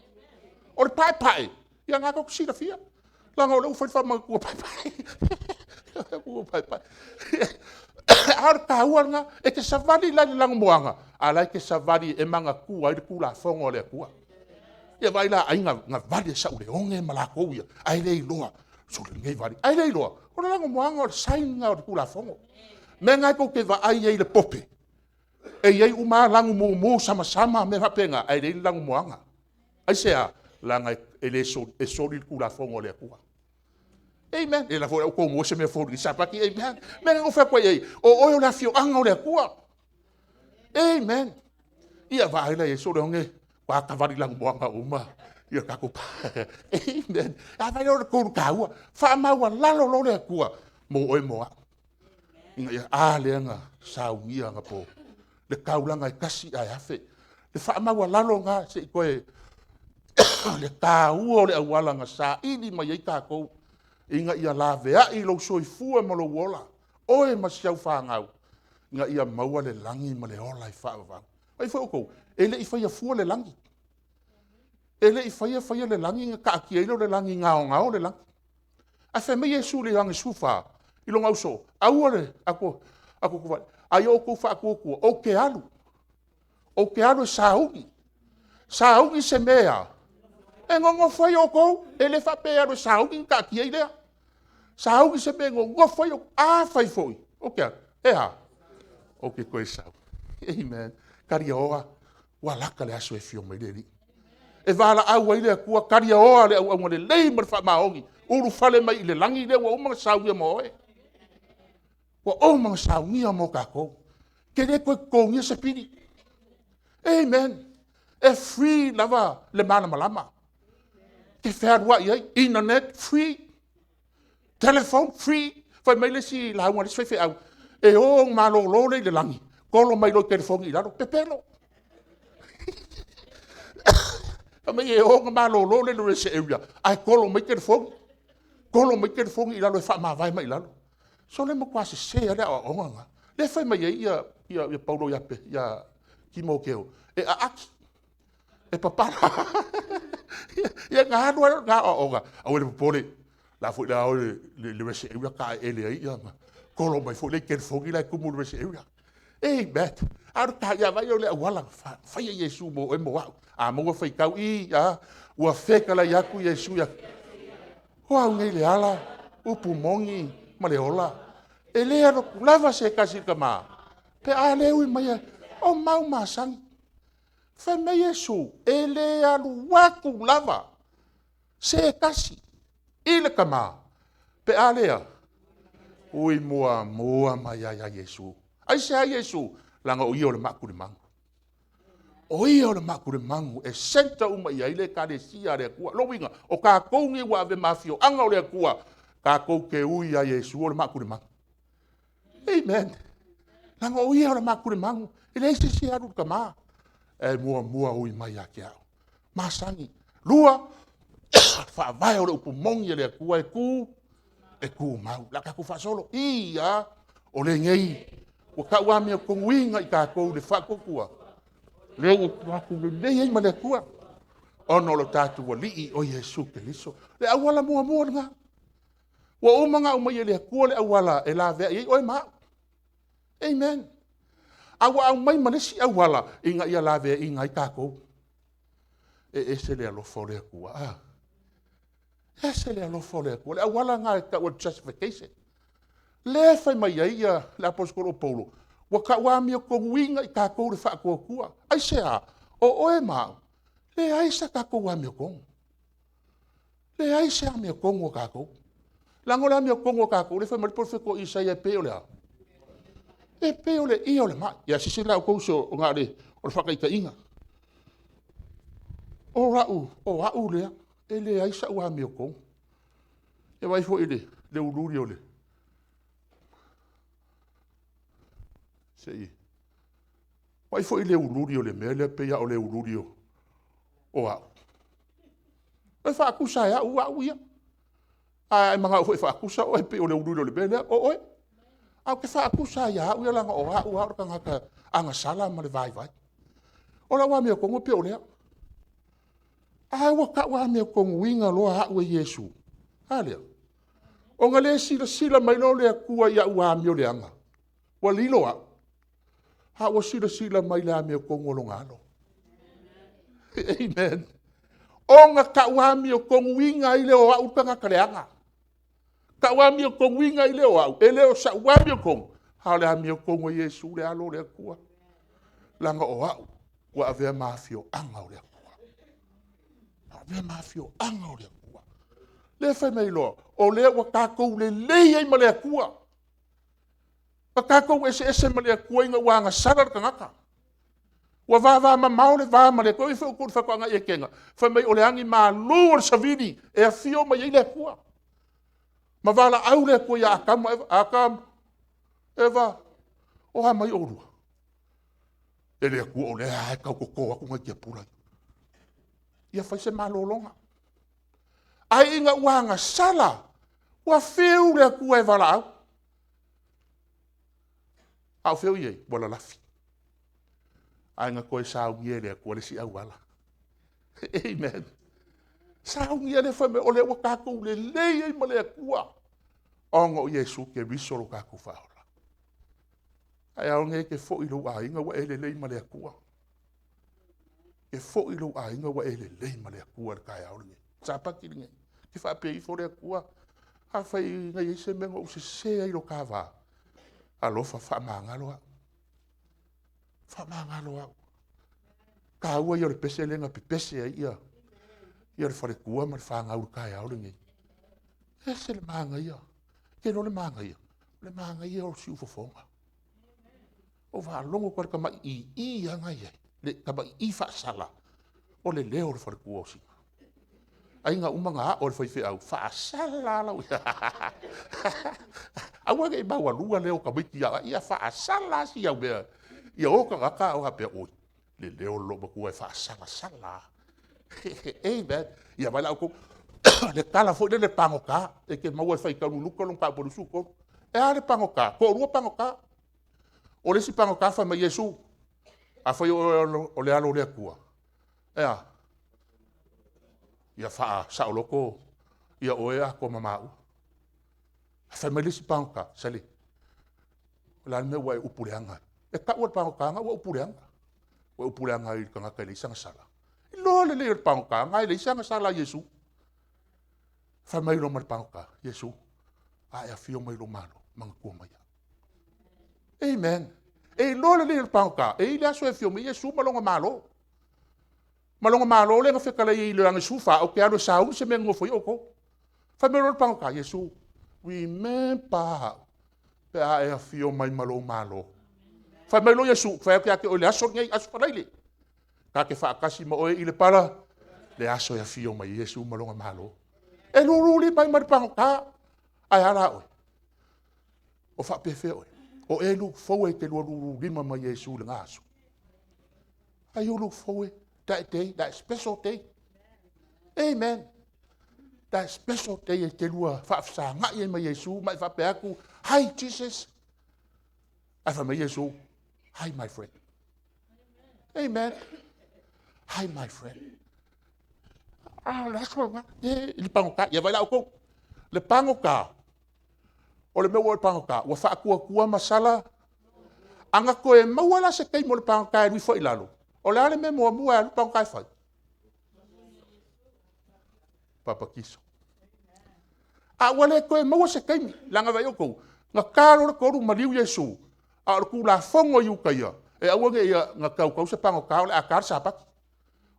O le paepae, ia o lena tou te silafia, leaga o lea ua fai le faamautu a paepae. A o le taua lena, e te savali la i le lanumoana, a o la e te savali e manatua ai le Tulafono a le Atua. Ia vaai la ai na vali e Sauleone ma latou ia, ae le iloa, sole, lenei vali, ae le iloa, o le lanumoana o le sign lena o le Tulafono. O le mea lena tou te vaai ai i le pope, e i ai uma lava lanu mumu, samasama ma mea faapena, ae leai le lanumoana. Aisea? Leaga e soli le Tulafono a le Atua. Amen. Ia o lea foi o le a ou tonuina se meafou i lenei Sapati. Amen. O le mea lena na ou fai atu ai i ai, o oe o le afioaga o le Atua. Amen. Ia vaai la i ai, sole oge, ua savali lanumoana uma ia tatou. Amen. A fai o le tonu taua, faamaualalo loa le Atua mo oe mo au. Ina ia, a lea na saunia anapo, le taulaga e tasi ae afe. Le faamaualalo lena se i toe, le taua o le auala na saili mai ai tatou, ina ia laveai lou soifua ma lou ola, oe ma si au fanau, ina ia maua le lagi ma le ola e faavavau. Vaai foi outou, e le i faia fua le lagi. E le i faia faia le lagi ona taatia ai lea o le lagi e gaogao le lagi. Ae fai mai Iesu i le Ioane 14 i lona ausoo, aua le a ia outou faatuatua, ou te alu, ou te alu e sauni, sauni se mea e nonofo ai outou. E le faapea e alu e sauni ona taatia ai lea. Sauni se mea e nonofo ai outou. Afai foi ou te alu, e a? Ou te toe sau. Amen. Taliaoa, ua lata le aso e afio mai ai le Alii. E valaau ai le Atua, taliaoa le auauna lelei ma le faamaoni, ulufale mai i le lagi lea ua uma ona saunia mo oe. Ua uma ona saunia mo tatou. E te le toe totogia se pili. Amen. E free lava le malamalama. E te fealuai ai, internet free, telephone free. Fai mai le isi lauga a le isi faifeau, e o ona malolo lea i le lagi, tolo mai loa i telefoni i lalo, pepelo. Fai mai e o ona malolo lea i le rest area, ae tolo mai telefoni. Tolo mai telefoni i lalo e faamavae mai i lalo. Sole e matua sese lava le aoaoga lena. Lea e fai mai ai Paulo ia Timoteo, e aati, e papala. Ia ona alu lava lea o lena aoaoga, aua le popole, o le a foi o le a o i le rest area taeele ai ma tolo mai foi lea i telefoni la e tumu i le rest area. Amen. A o le ta, vaai o le auala na faia Iesu mo oe mo au. A maua faitau, i, a, ua fetalai atu Iesu ia, o au nei le ala, upu moni ma le ola. E le alu atu lava se tasi i le Tama, pe a le ui mai, o mau masani. Fai mai Iesu, e le alu atu lava se tasi i le Tama, pe a lea, ui muamua mai ai ia Iesu. Aisea Iesu? Leaga o ia o le mapu i le magu. O ia o le mapu i le magu e centre uma i ai le Ekalesia a le Atua. Lona uiga, o tatou nei ua ave ma afioaga o le Atua, tatou te ui ia Iesu o le mapu i le magu. Amen. Leaga o ia o le mapu i le magu, e leai se isi e alu i le Tama, e muamua ui mai ia te au. Masani. Lua, faavae o le upu moni a le Atua e tu, e tumau. O le a tatou faasolo. I a, o lenei, ua tau amiotonu i tatou le faatuatua, lea ua tatou lelei ai ma le Atua, ona o lo tatou Alii o Iesu Keriso. Le auala muamua lena. Ua uma ona aumai e le Atua le auala e laveai ai oe ma au. Amen. A ua aumai ma le isi auala ina ia laveaiina ai tatou. E ese le alofa o le Atua. A. E ese le alofa o le Atua. O le auala lena e tau o le justification. Lea e fai mai ai le aposetolo o Paulo, ua tau amiotonuina i tatou le faatuatua. Aisea? O oe ma au, leai sa tatou amiotonu. Leai se amiotonu a tatou. Leaga o le amiotonu a tatou, lea e fai mai le perofeta o Isaia e pei o le a? E pei o le ie o le mai. Ia silasila la outou na o le faataitaiga. O au lea, e leai sau amiotonu. Ia vaai foi i le uliuli o le… se i… Vaai foi i le uliuli o le mea lea pei lava o le uliuli o au. E faatusa e au au ia. A e manao foi e faatusa oe pei o le uliuli o le mea lea, o oe. Ae ou te faatusa lava ia au ia leaga o au lava o le tagata agasala ma le vaivai. O lau amiotonu e pei o lea. Ae ua tau amiotonu loa au e Iesu. A lea. Ona le silasila mai loa o le Atua i au amioleaga ua lilo au, a ua silasila mai i le amiotonu a Lona Alo. Amen. Ona tau amiotonuina ai lea o au le tagata leaga, tau amiotonuina ai lea o au, e le o sau amiotonu, a o le amiotonu a Iesu le Alo o le Atua, leaga o au ua avea ma afioaga o le Atua, avea ma afioaga o le Atua. Lea fai mai loa, o lea ua tatou lelei ai ma le Atua. Na tatou eseese ma le Atua ina ua agasala le tagata, ua vavamamao le va ma le Atua. O ai foi outou i le faatoaga i Etena fai mai o le agimalu o le savili e afio mai ai le Atua ma valaau le Atua ia Atamu ma Eva, Atamu, Eva, o a mai oulua? E le Atua o lea lava e tau toto atu nai tiapula ia, ia fai se malologa. Ae ina ua agasala, ua fiu le Atua e valaau, a o fea o i ai? Ua lalafi. Ae na toe saunia e le Atua le isi auala. Amen. Saunia lea fai mai o lea ua tatou lelei ai ma le Atua ona o Iesu Keriso lo tatou Faaola. O le taeao lenei e te foi i lou aiga ua e lelei ma le Atua. E foi i lou aiga ua e lelei ma le Atua i le taeao lenei, Sapati lenei. E te faapea ifo, le Atua, afai na i ai se mea na ou sese ai i lo ta va, alofa faamagalo au, faamagalo au. O le taua ia o le pese lea na pepese ai le faletua ma le fanau i le taeao lenei. E ese le manaia. E te iloa le manaia? O le manaia o le siufofoga. Ou faalogo atu lava i le tamai ii lava na e i ai, le tamai ii faasala, o le leo o le faletua o Sina. Ai na uma ona ao e le faifeau, faasala lava lau… Aua ne i maua leo o tamaiti ia faasala lava si au mea, ia o tagata ae faapea, oi le leo o le loomatua e faasalasala lava. Amen. Ia vaai la outou i le tala foi lele pagota e te maua e faitau i le Luka Mataupu 23. E a le pagota? E toalua pagota. O le isi pagota fai mai, Iesu, afai o oe o le Alo o le Atua, e a? Ia faasaoloto oe atoa ma maua. Ae fai mai le isi pagota, sole, o le a le mea ua e upu leaga ai? E tau o le pagota lena ua upu leaga. Ua e upu leaga ai i le tagata e leai sana sala. Iloa lelei e le pagota lena e leai se agasala a Iesu. Fai mai loa ma le pagota, Iesu, a e afio mai i lou Malo, manatua mai au. Amen. E iloa lelei e le pagota, e i ai le aso e afio mai ai Iesu ma lona Malo. Ma lona Malo lea na fetalai ai i le Ioane 14, ou te alu e sauni se mea e nonofo ai outou. Fai mai loa le pagota, Iesu, remember au pe a e afio mai ma lou Malo. Fai mai loa Iesu, ou te fai atu ia te oe i le aso lenei, Aso Faraile, ta te faatasi ma oe i le le aso e afio mai ai Iesu ma lona Malo. E lulu lima ai ma le pagota. Ae a la oe? O faapefea oe? O e look forward e te lua lulu lima ma Iesu i lena aso? Are you look forward that day, that special day? Amen. That special day e te lua faafesagai ai ma Iesu ma e faapea atu, hi Jesus. Ae fai mai Iesu, hi my friend. Amen. Hi my friend. Ah, le aso lena, e, i le pagota. Ia vaai la outou. Le pagota, o le mea ua oo i le pagota, ua faatuatua ma sala. A na toe maua la se taimi o le pagota e alu ifo ai i lalo, o le a le mea muamua e alu le pagota e fai? Papatiso. A ua le toe maua se taimi, leaga vaai outou, na ta loa le 3 maliu Iesu, a o le tulafono a Iutaia, e aua ne i na tautau se pagota o le a ta le Sapati.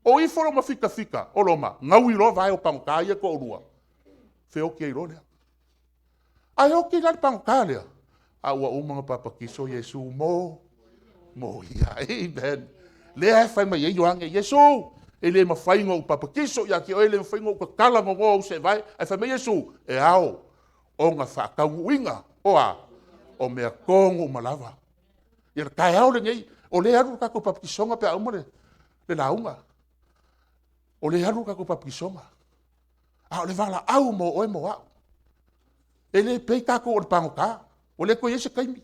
O ifo loa ma fitafita o Roma, gaui loa vae o pagota ia e toalua, feoti ai loa lea. Ae oti la le pagota lea, a ua uma ona papatiso Iesu mo ia. Amen. Lea e fai mai ai Ioane, Iesu, e le mafai ona ou papatiso ia te oe, e le mafai ona ou tatala nonoa ou seevae. Ae fai mai Iesu, e ao ona faataunuuina. O a? O mea tonu uma lava. Ia o le taeao lenei, o lea e alu le tatou papatisoga pe a uma le lauga. O lea e alu le tatou papatisoga, a o le valaau mo oe mo au. E le pei tatou o le pagota, ua le toe i ai se taimi.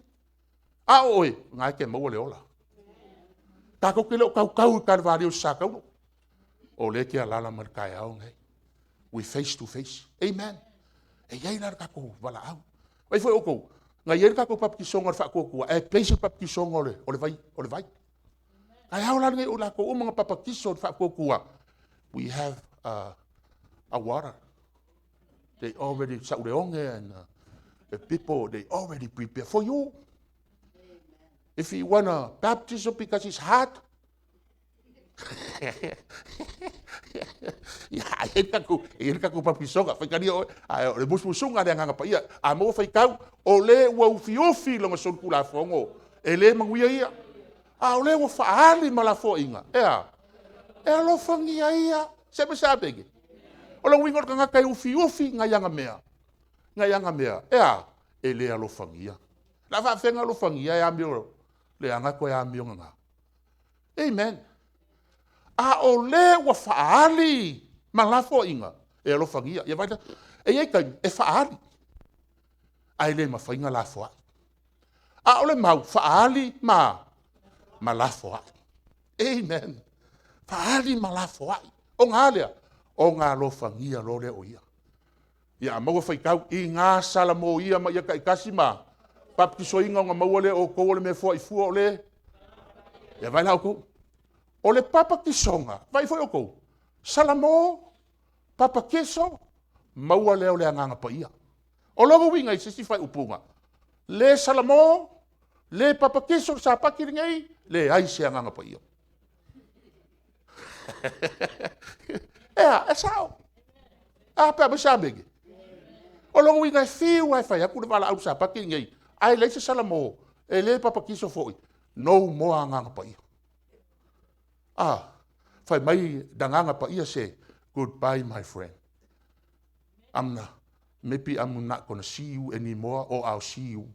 A o oe, o lena e te maua le ola. Tatou te le o tautau i Kalevalio i le o lea e te alaala mai i le taeao lenei. We face to face, amen. E i ai la le tatou valaau. Vaai foi outou, na i ai le tatou papatisoga o le faatuatua, ae pei se papatisoga o le vai. O le vai. Taeao la lenei o i latou uma na papatiso i le faatuatua, we have a water. They already, Sauleone and the people, they already prepare for you. If you want to baptism because it's hot, ia, e i ai le tatou papatisoga, faitalia oe, ae o le musumusuga a le Agaga Paia, a maua faitau, o le ua ufiufi lona solitulafono, e le manuia ia. A o le ua faaali ma lafoaiga, e a? E alofagia ia. Se ma se amene. O le uiga o le tagata e ufiufi nai ana mea, e a? E le alofagia. O le a faafefea ona alofagia e amio leaga toe amio nana. Amen. A o le ua faaali ma lafoaiga, e alofagia. Ia vaai la, e i ai taimi e faaali, ae le mafai ona lafoai. A o le mau, faaali ma lafoai. Amen. Faaali ma lafoai. Ona a lea? Ona alofagia loa lea o ia. Ia a maua faitau, ina salamoia ma ia taitasi ma papatisoina ona maua lea o outou o le mea foai fua o le. Ia vaai la outou. O le papatisoga, vaai foi outou, salamo, papatiso, maua lea o le Agaga Paia. O lona uiga i se isi faaupuga, le salamo, le papatiso le Sapati lenei, leai se Agaga Paia. E a, e sao. A pe a aumai se amene. O lona uiga e fiu lava e fai atu le valaau i le Sapati lenei, ae leai se salamo, e le papatiso foi, no more Agaga Paia. Ah, fai mai le Agaga Paia say, goodbye my friend. Maybe I'm not gonna see you anymore or I'll see you.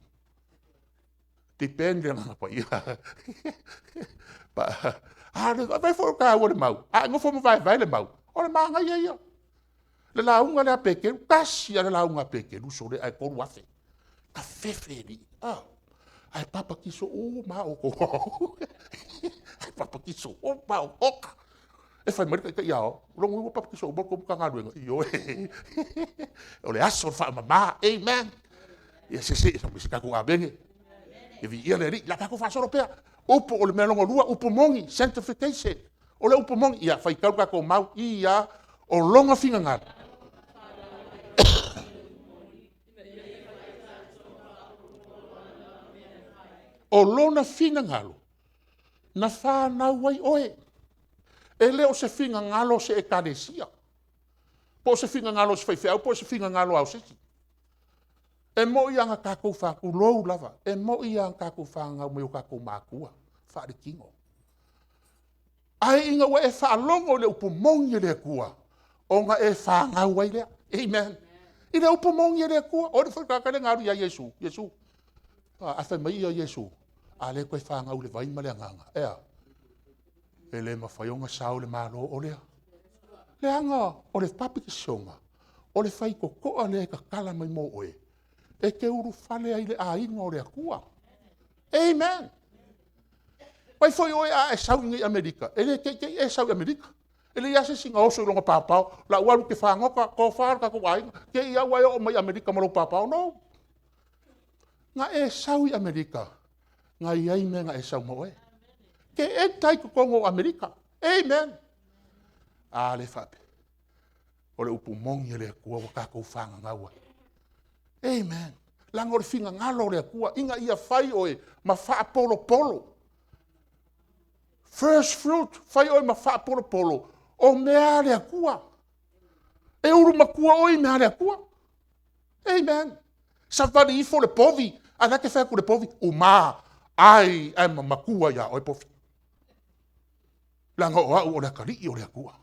Depend le Agaga Paia. A vai foi o taua le mau, a e nofo ma vaevae le mau, o le manaia ia. Le lauga lea a Peteru, tasi a le lauga a Peteru, sole ae 3,000. Ta fefe li. Ah, ae papatiso uma a outou. Ae papatiso uma a oka. E fai mai le taitai ao, logo ua papatiso uma le tou Matagaluega. Ioe. O le aso o le faamama. Amen. Ia se se, se tatou amene. E viia le Alii. La tatou faasolo pea. Upu o le mea lona lua, upu moni, sanctification. O le upu moni, ia faitau tatou mau, ia o lona finagalo. O lona finagalo na fanau ai oe. E le o se finagalo o se ekalesia, po o se finagalo o se faifeau, po o se finagalo lava o se isi. E moi lava na tatou tulou lava, e moi lava na tatou fananau mai o tatou matua faaletino. Ae ina ua e faalogo i le upu moni a le Atua, ona e fanau ai lea. Amen. I le upu moni a le Atua. O le foi tagata lea na alu ia Iesu, Iesu, a fai mai ia Iesu, a le toe fanau i le vai ma le agaga, e a? E le mafai ona sao le Malo o lea. Leaga o le papatisoga, o le faitotoa lea e tatala mai mo oe, e te ulufale ai i le aiga o le Atua. Amen. Vai foi oe a e sau i Amerika, e le te i te i e sau i Amerika. E leai lava se isi na oso i lona paopao, la ua alu ou te fagota, tofa le tatou aiga, te i lava ua e oo mai Amerika ma lou paopao. No. Na e sau i Amerika, na i ai mea na e sau ma oe. Te enter ai i totonu o Amerika. Amen. A le faapea. O le upu moni a le Atua ua tatou fananau ai. Amen. Leaga o le finagalo o le Atua ina ia fai oe ma faapolopolo. First fruit, fai oe ma faapolopolo o mea a le Atua. E ulu matua oe i mea a le Atua. Amen. Savali ifo le povi, ae la e te fai atu i le povi, uma, ai ae ma matua ia oe povi. Leaga o au o le atalii o le Atua.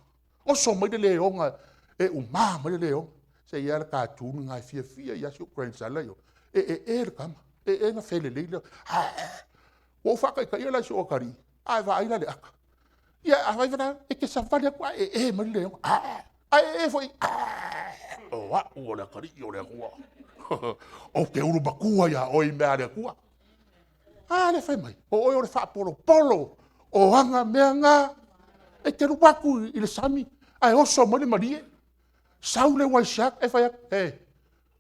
Oso mai le leoga e uma mai le leoga. Se i ai le cartoon lena e fiafia ai si ou grandson la i o. E ee le tama, e ee na felelei le. Ua ou faataitaia la i si ou atalii, a e vaai la i le ata. Ia a fai la, e te savali atu ae ee mai le leoga. Ae ee foi, o au o le atalii o le Atua. Ou te ulu matua iā oe i mea a le Atua. A lea fai mai, o oe o le faapolopolo o aga mea na. E te alu atu i le sami ae oso mai le malie, sau le white shark, e fai atu, hey,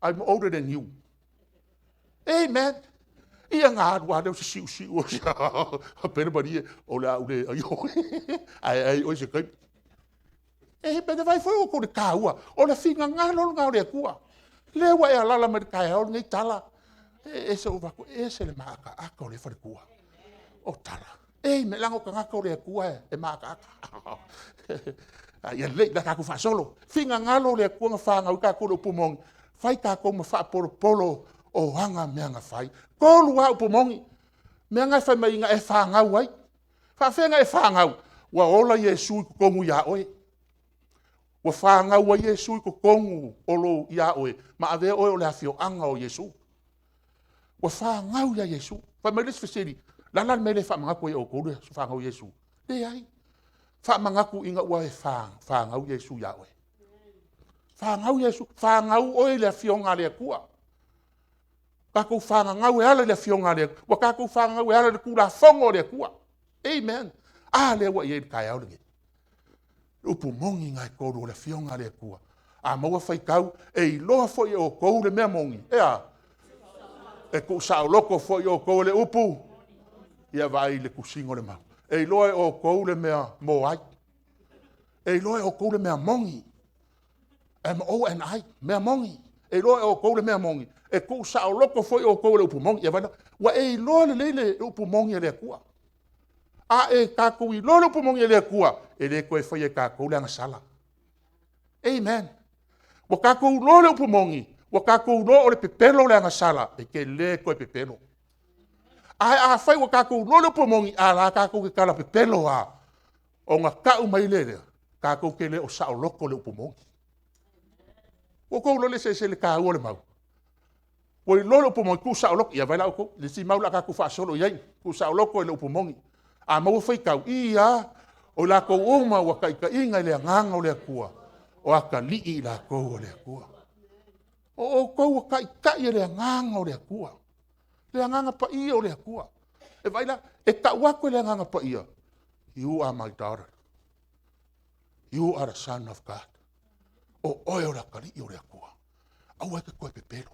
I'm older than you. Amen. Ia na alu lava lea o se siusiu o faapea le malie, o le a ou le ai oe, ae ai oe se taimi. E pei vaai foi outou i le taua o le finagalo lena o le Atua. Lea ua e alaala mai i le taeao lenei tala, e ese ou vaai atu, e ese le maataata o lea faletua. O tala, ei, leaga o tagata o le Atua e maataata. Ia lelei, o le a tatou faasolo. Finagalo o le Atua na fanau ai tatou i le upu moni, fai tatou ma faapolopolo o aga mea na fai. Tolu lava upu moni, mea na e fai mai na e fanau ai. Faafefea ona e fanau? Ua ola Iesu i totonu ia oe. Ua fanau ai Iesu i totonu o lou, ia oe, ma avea oe o le afioaga o Iesu. Ua fanau ia Iesu. Fai mai le isi fesili, o le a la le mea e le faamanatu ai e outou le aso fanau o Iesu? Leai. Faamanatu ina ua e fanau Iesu ia oe. Fanau Iesu, fanau oe i le Afioga a le Atua. Tatou fagagau e ala i le Afioga a le Atua, ua tatou fagagau e ala i le Tulafono a le Atua. Amen. A lea ua i ai i le taeao lenei. Le upu moni na e tolu o le Afioga a le Atua. A maua faitau, e iloa foi e outou le mea moni. E a? E tuusaoloto foi outou e le upu. Ia vaai i le tusiga o le mau. E iloa e outou le mea moai. E iloa e outou le mea moni. M-O-N-I, mea moni. E iloa e outou le mea moni, e tuusaoloto foi outou e le upu moni. Ia vaai la, ua e iloa lelei le upu moni a le Atua. A e tatou iloa le upu moni a le Atua, e le toe faia e tatou le agasala. Amen. Ua tatou iloa le upu moni, ua tatou iloa o le pepelo le agasala, e te le toe pepelo. Ae afai ua tatou iloa le upu moni, a o la tatou te tala pepelo lava, ona tau mai lea lea, tatou te le o saoloto i le upu moni. Ua outou iloa le eseese i le taua o le mau? Ua iloa le upu moni, tuusaoloto, ia vaai la outou, le isi mau o le a tatou faasolo i ai, tuusaoloto i le upu moni. A maua faitau, ia, o i latou uma ua taitaiina i le Agaga o le Atua, o atalii i latou o le Atua. O outou ua taitai e le Agaga o le Atua, le Agaga Paia o le Atua. E vaai la, e tau atu e le Agaga Paia, you are my daughter, you are the son of God. O oe o le atalii o le Atua. Aua e te toe pepelo.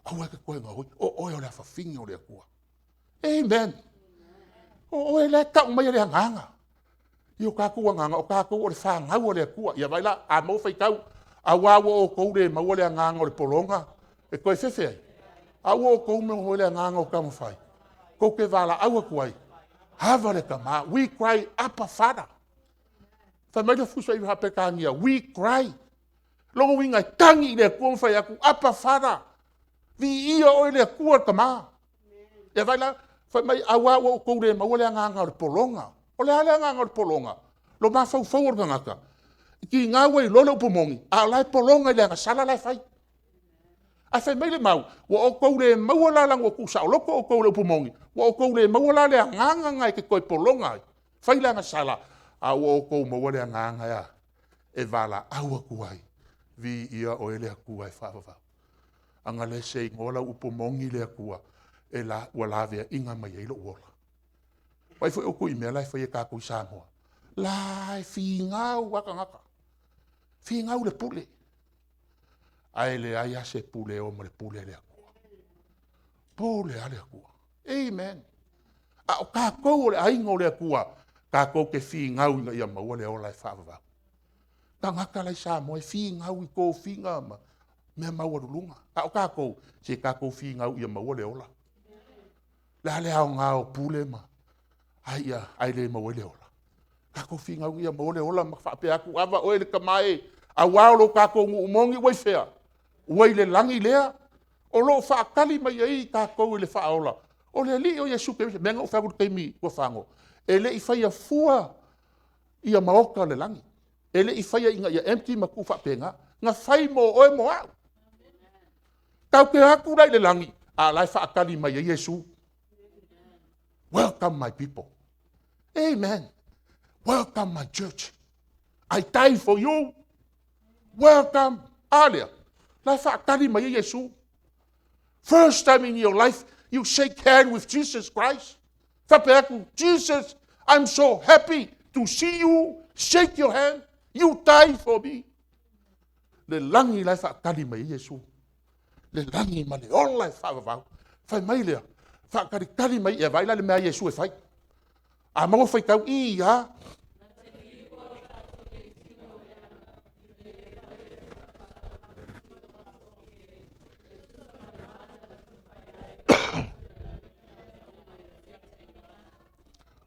Aua e te toe gaoi. O oe o le afafine o le Atua. Amen. O oe la e tau mai e le Agaga. I o tatou agaga, o tatou o le fanau a le Atua. Ia vaai la, a maua faitau, auā ua outou le maua le agaga o le pologa e toe fefe ai, a ua outou maua le agaga o taumafai, tou te valaau atu ai, Ava le Tama, we cry, Abba Father. Fai mai le Fusi Faa-Peretania, we cry. Lona uiga e tagi i le Atua ma fai atu, Abba Father, viia oe le Atua le Tama. Ia vaai la, fai mai, auā ua outou le maua le agaga o le pologa. O le a le agaga o le pologa? Lo mafaufau o le tagata, tiga ua iloa le upu moni, a o la e pologa i le agasala la e fai. Ae fai mai le mau, ua outou le maua la leaga ua tuusaoloto outou i le upu moni, ua outou le maua la le agaga na e te toe pologa ai, fai le agasala, a ua outou maua le agaga e a? E valaau atu ai, viia oe le Atua e faavavau. Ana le seinoa lau upu moni le Atua, e la, ua laveaiina mai ai lou ola. Vaai foi outou i mea la e fai e tatou i Samoa. La e finau a tagata. Finau le pule. Ae leai lava se pule e o ma le pule a le Atua. Pule a le Atua. Amen. A o tatou o le aiga o le Atua, tatou te finau ina ia maua le ola e faavavau. Tagata la i Samoa e finau i tofiga ma Mea maualuluga. A o tatou, se tatou finau ia maua le ola. O le a le aoga o pule ma ae le maua ai le ola? Tatou finau ia maua le ola ma faapea atu, ava oe le tama e, aua o lo tatou nuu moni ua i fea? Ua i le lagi lea o lo o faatali mai ai i tatou e le Faaola, o le Alii o Iesu Keriso. O le mea lena na ou fai atu ai i le taimi ua fano, e le i faia fua maota o le lagi, e le i faia ina ia empty ma tuu faapena, na fai mo oe mo au. Tatou te o atu la i le lagi, a o la e faatali mai ai Iesu. Welcome my people. Amen. Welcome my church. I die for you. Welcome. A lea, la e faatali mai ai Iesu. First time in your life, you shake hand with Jesus Christ. Faapea atu, Jesus, I'm so happy to see you, shake your hand, you die for me. Le lagi la e faatali mai ai Iesu. Le lagi ma le ola e faavavau. Fai mai lea, faatalitali mai, e vaai la le mea a Iesu e fai. A maua faitau, i a.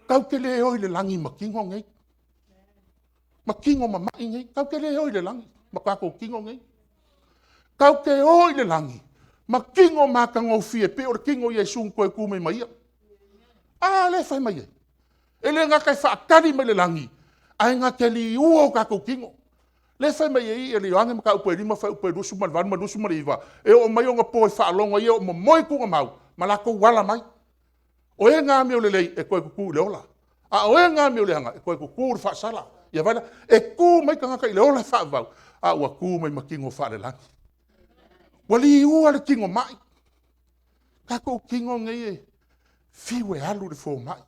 Tatou te le o i le lagi ma tino nei, ma tino mamai nei. Tatou te le o i le lagi ma tatou tino nei. Tatou te o i le lagi ma tino matagofie pei o le tino o Iesu na toe tu mai ma ia. A lea e fai mai ai. E le gata e faatali mai le lagi, ae na te liua o tatou tino. Lea e fai mai ai le Ioane Mataupu e 5 fuaiupu e 28 ma le 29, e oo mai ona po e faalogo ai e o momoe tuugamau ma latou ala mai. O e na amio lelei e toe tutu i le ola, a o e na amio leaga e toe tutu i le faasala. Ia vaai la, e tu mai tagata i le ola e faavavau, a ua tu mai ma tino faalelagi. Ua liua le tino mai. Tatou tino nei e fiu e alu i le fomai,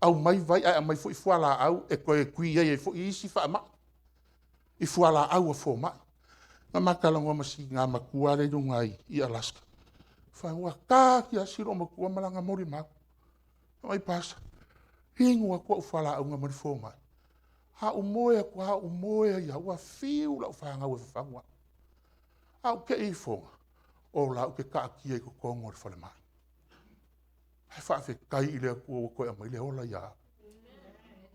aumai vai ae aumai foi fualaau e toe tui ai foi isi faamai i fualaau a fomai. Na ma talanoa ma si tina matua lea i luga i Alaska, fai mai ua ta ati lava si olomatua ma lana molimau. Fai mai, Pastor, inu atu au fualaau na aumai le fomai, a ou moe atu lava ou moe ai lava, ua fiu lau fanau e fafagu au. Ae ou te i ifoga, o la ou te taatia i totonu o le falemai. Ae faafetai i le Atua ua toe aumai le ola ia au.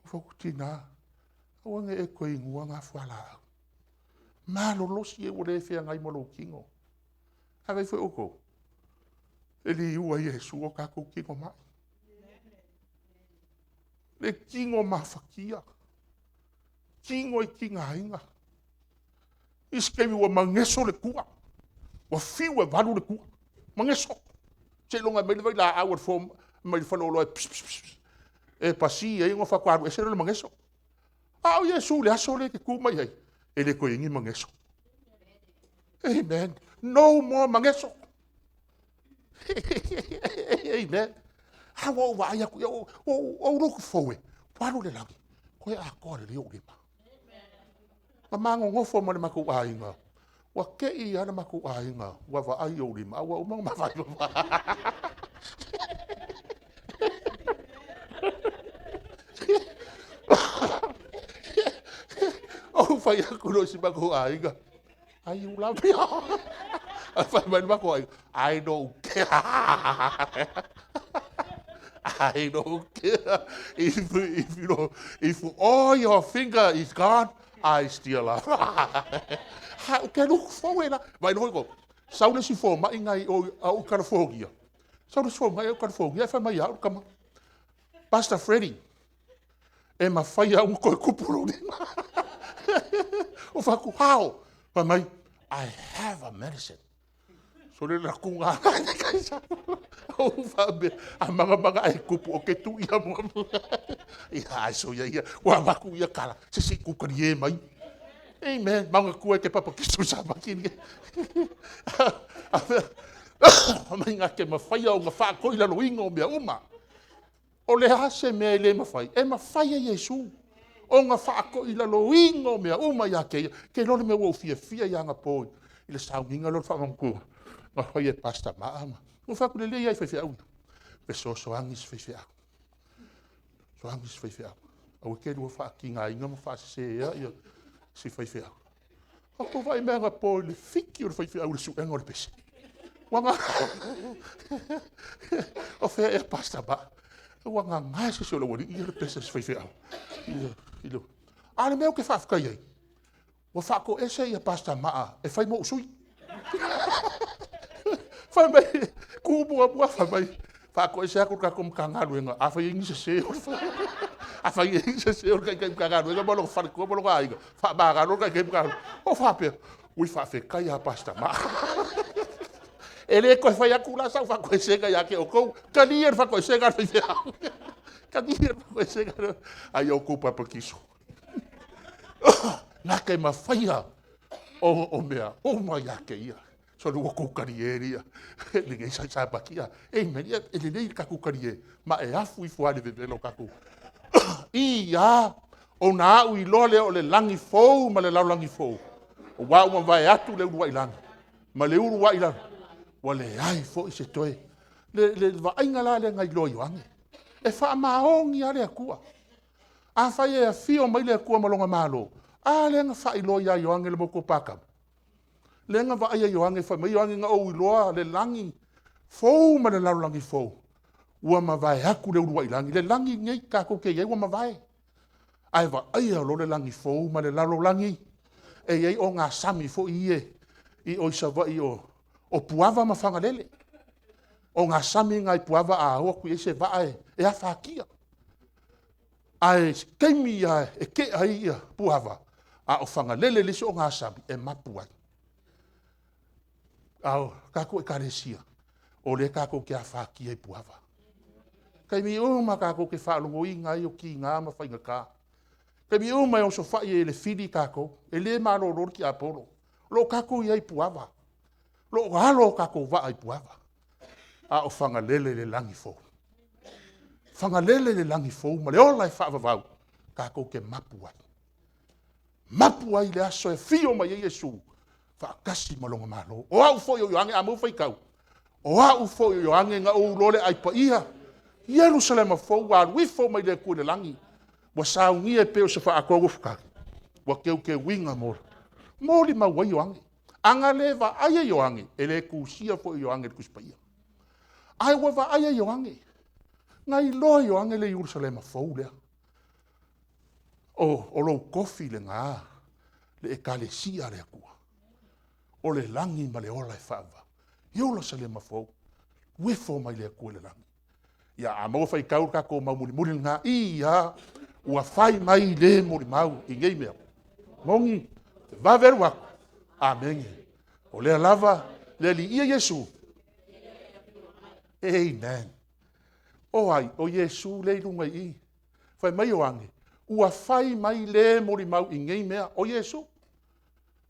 Ou fai atu, tina, aua ne i e toe inua na fualaau, malolosi e ua le feagai ma lou tino. A vaai foi outou, e liua e Iesu o tatou tino mai, le tino mafatia, tino e tigaina. Isi taimi ua mageso le tua, ua fiu e valu le tua, mageso, seiloga e aumai le vailaau a le fomai mai le faleoloa e pss, pss, pss, e pasi ai ona faatoa alu ese lea o le mageso. A o Iesu i le aso lea e te tu mai ai, e le toe i ai ni mageso. Amen. No more mageso. Amen. A ua ou vaai atu, ou look forward, ua alu i le lagi, toe atoa lelei ou lima. Na ma nonofo ma le matou aiga, ua te i lava le matou aiga ua vaai i ou lima, a ua uma ona ma vaai. Ou fai atu loa i si o matou aiga, ai you love me. Ae fai mai le matou aiga, I don't care. I don't care if you know, if all your finger is gone, I still love. Ha, ou te look forward la. Vai loa ko, sau le si fomai ngai o au California. Sau le si fomai au California, e fai mai au kama. Pastor Freddie, e mafai au ona toe tupu lou lima. Ou fai atu, how? Fai mai, I have a medicine. So le lakuga ou faapea, a magamagae e tupu, ou te tu ia mua. Ia, ai so ia ia, ua avatu ia tala, se se i kutalie mai. Amen. Maunga tua e te papakiso sa makini. Mai ngā te mawhaia o ngā whaakoi lalo inga o mea uma. O le a se mea e le mafai? E mafai e Iesu ona faatoilaloina o mea uma ia te ia. Ke iloa le mea ua ou fiafia ai anapo i le sauniga lea o le faamaumautuga na faia e Pastor Maa ma ua fai atu, lelei lava i faifeau ia, fesoasoani i se faifeau, fesoasoani i se faifeau. Aua te lua faatigaina ma faasesea ia si faifeau. Ua vaai mea anapo i le fiki o le faifeau i le suega o le pese. Ua o fea ea Pastor Maa? Ua gagae se isi o le aualii ia le pese a si faifeau. A o le mea ou te faafetai ai, ua faatoese ia Pastor Maa e fai mo ou sui. Fai mai, tu muamua fai mai, faatoese atu le tatou Matagaluega, afai e i ai ni sese o le afai e i ai ni sese o le Taitai Matagaluega ma lona faletua ma lona aiga, faamagalo le Taitai Matagaluega. Ou faapea, ui faafetai lava Pastor Maa. E le toe fai atu la sau faatoesega ia te outou, talia le faatoesega a le faifeau. Talia le faatoesega a ia outou papatiso. Na te mafaia o mea uma ia te ia. Sole ua outou talie lia lenei Sapati. Amen. Ia, e lelei le tatou talie, ma e afu ifo lava i le vevela o tatou. Ia, ona au iloa lea o le lagi fou ma le lalolagi fou, aua ua mavae atu le uluai lagi ma le uluai lalo, ua leai foi se toe. Le vaaiga la lea na iloa e Ioane, e faamaoni lava le Atua. Afai e afio mai le Atua ma lona Malo, a lea na faailoa ia Ioane i le motu o Patamo, lea na vaaia Ioane, fai mai Ioane, na ou iloa le lagi fou ma le lalolagi fou, ua mavae atu le uluai lagi, le lagi lenei tatou te i ai ua mavae, ae vaaia loa le lagi fou ma le lalolagi, e i ai ogasami foi ia i o i Savaii o Puava ma Fagalele. Ogasami na i Puava a o atu i ai se vaa e afatia. Ae se taimi lava e tea ai ia Puava, a o Fagalele le isi ogasami e mapu ai. A o tatou Ekalesia, o lea tatou te afatia i Puava. Taimi uma tatou te faalogoina ai o tiga ma faigata. Taimi uma e osofai ai e le fili tatou, e le malolo le tiapolo. O lo o tatou i ai i Puava, o lo o alo o tatou vaa i Puava, a o Fagalele i le lagi fou. Fagalele i le lagi fou ma le ola e faavavau, tatou te mapu ai. Mapu ai i le aso e afio mai ai Iesu faatasi ma lona Malo. O au foi o Ioane, a maua faitau, o au foi o Ioane na ou iloa le aai paia, Ierusalema fou ua alu ifo mai le Atua i le lagi, ua saunia e pei o se faaatoa ua teuteuina mo molimau ai Ioane. A na le vaaia Ioane, e le tusia foi e Ioane i le Tusi Paia. Ae ua vaaia Ioane, na iloa Ioane le Ierusalema fou lea. O lou tofi lena, le Ekalesia a le Atua, o le lagi ma le ola e faavavau. Ierusalema fou, uefo mai le Atua i le lagi. Ia, a maua faitau le tatou mau mulimuli lena, ia, ua fai mai le molimau i nei mea. Moni, vave alu atu. Amene. O lea lava, le Alii ia Iesu. Amen. O ai? O Iesu lea i luga i i. Fai mai Ioane, ua fai mai le molimau i nei mea, o Iesu.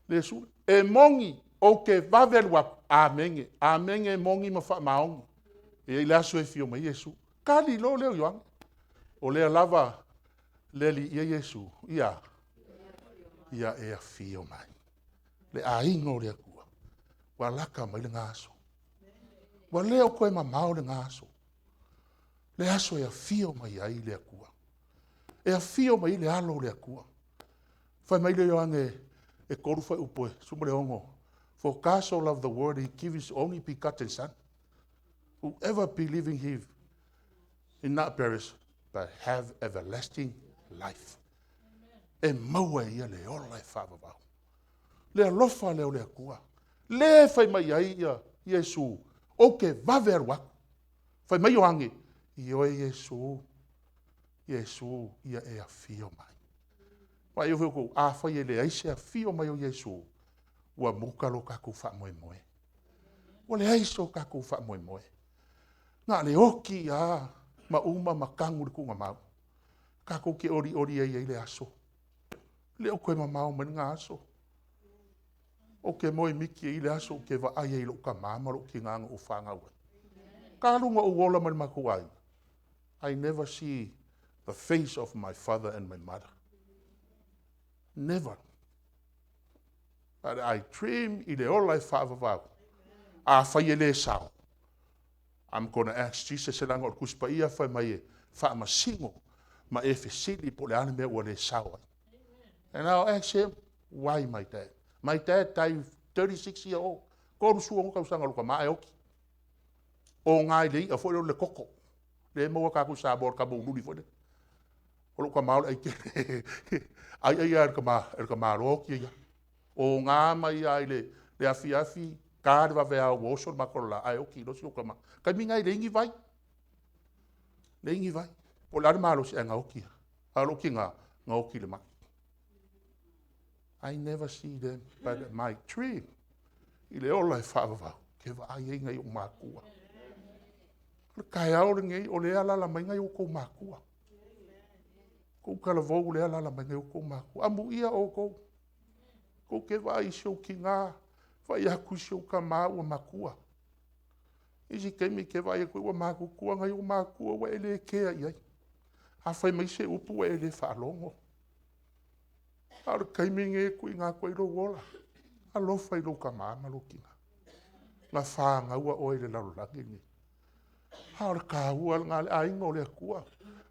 Iesu. E moni, ou te vave alu atu. Amene. Amene, moni ma faamaoni. E i ai le aso e fio mai Iesu. Kali loa lea o Ioane. O lea lava le Alii ia Iesu. Ia, ia e afio mai. Le aiga o le Atua. Ua lata mai lena aso. Ua le o toe mamao lena aso. Le aso e afio mai ai le Atua. E afio mai le alo o le Atua. Fai mai le Ioane e 3 fuaiupu e 16. For God so loved the world, he gave his only begotten son. Whoever believe in him will not perish, but have everlasting life. E maua e ia le ola e faavavau. Le alofa lea o le Atua. Le fai mai ai ia Iesu, ou te vave alu atu. Fai mai Ioane, ioe Iesu, Iesu, ia e afio mai. Vaai foi outou, afai e leai se afio mai o Iesu, ua muta lo tatou faamoemoe. Ua leai so tatou faamoemoe. Na o le oti lava ma uma ma tanu le tuugamau. Tatou te olioli ai ai le aso. Le o toe mamao mai lena aso. Ou te moemiti ai le aso ou te vaai ai i lou tama ma lou tina na ou fanau ai. Talu ona ou ola mai le matou aiga, I never see the face of my father and my mother. Never. But I dream i le ola e faavavau. Afai e le sao, I'm gonna ask Jesus, leaga o le Tusi Paia fai mai e faamasino ma e fesili po o le a le mea ua le sao ai. And I'll ask him, why my dad? My dad died 36 year old, 36 tausaga o lou tama ae oti. Oga i le i'a foi lea o le toto, lea e maua tatou i Samoa o le tama foi lea. O lou tama o le aitele, ai ai lava e le tamaloa oti ai lava. Oga mai lava i le afiafi, ta le vaveao ua oso le mata o le la ae oti loa si ou tama. O le taimi lena e leai ni vai, leai ni vai. Po o le a le malosi ae gaoti lava. A o lou tina, na oti i le mai. I never see them, but my dream i le ola e faavavau, ou te vaai ai i nai ou matua. O le taeao lenei, o lea e alaala mai nai outou matua, tou talavou o lea e alaala mai nai outou matua. Amuia outou, tou te vaai i si ou tina, vaai atu i si ou tama ua matua. Isi taimi e te vaai atu ai ua matutua nai ou matua ua e le kea i ai. A fai mai se upu ua e le faalogo. A o le taimi lenei e tuuina atu ai lou ola, alofa i lou tama ma lou tina na fanauina oe i le lalolagi lenei. A o le taua lena, le aiga o le Atua.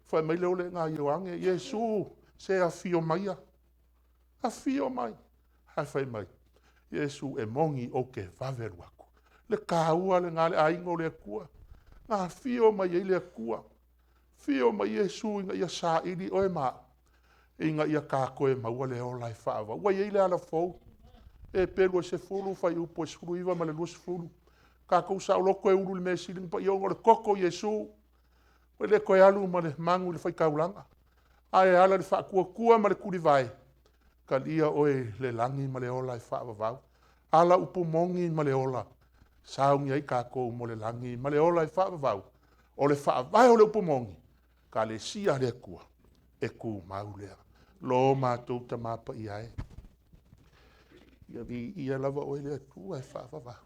Fai mai le iolelega a Ioane, Iesu, se afio maia, afio mai. Ae fai mai Iesu, e moni ou te vave alu atu. Le taua lena le aiga o le Atua, na afio mai ai le Atua, afio mai Iesu ina ia saili oe ma au, ina ia ta toe maua le ola e faavavau. Ua i ai le ala fou, Eperu 10 fuaiupu e 19 ma le 20, tatou saoloto e ulu i le mea sili ona paia ona o le toto o Iesu, ua le toe alu ma le manu i le faitaulaga, ae ala i le faatuatua ma le tulivae, talia oe i le lagi ma le ola e faavavau. Ala upu moni ma le ola, sauni ai tatou mo le lagi ma le ola e faavavau. O le faavae o le upu moni, Ekalesia a le Atua, e tumau lea. Lo matou Tama Paia e, ia viia lava oe le Atua e faavavau.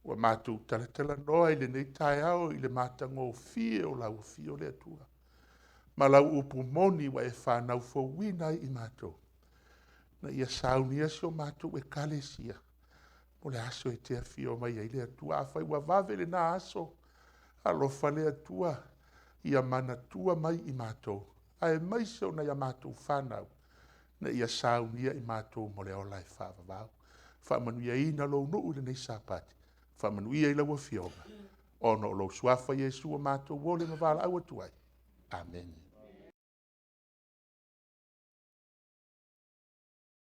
Ua matou talatalanoa i lenei taeao i le matagofie o lau afio le Atua, ma lau upu moni ua e fanau fouina ai i matou, ina ia saunia si o matou Ekalesia mo le aso e te afio mai ai le Atua. Afai ua vave lena aso, alofa le Atua ia manatua mai i matou, aemaise o nai a matou fanau, ina ia saunia i matou mo le ola e faavavau. Faamanuiaina lou nuu i lenei Sapati, faamanuia i lau Afioga, ona o lou Suafa Iesu ua matou olioli ma valaau atu ai. Amene.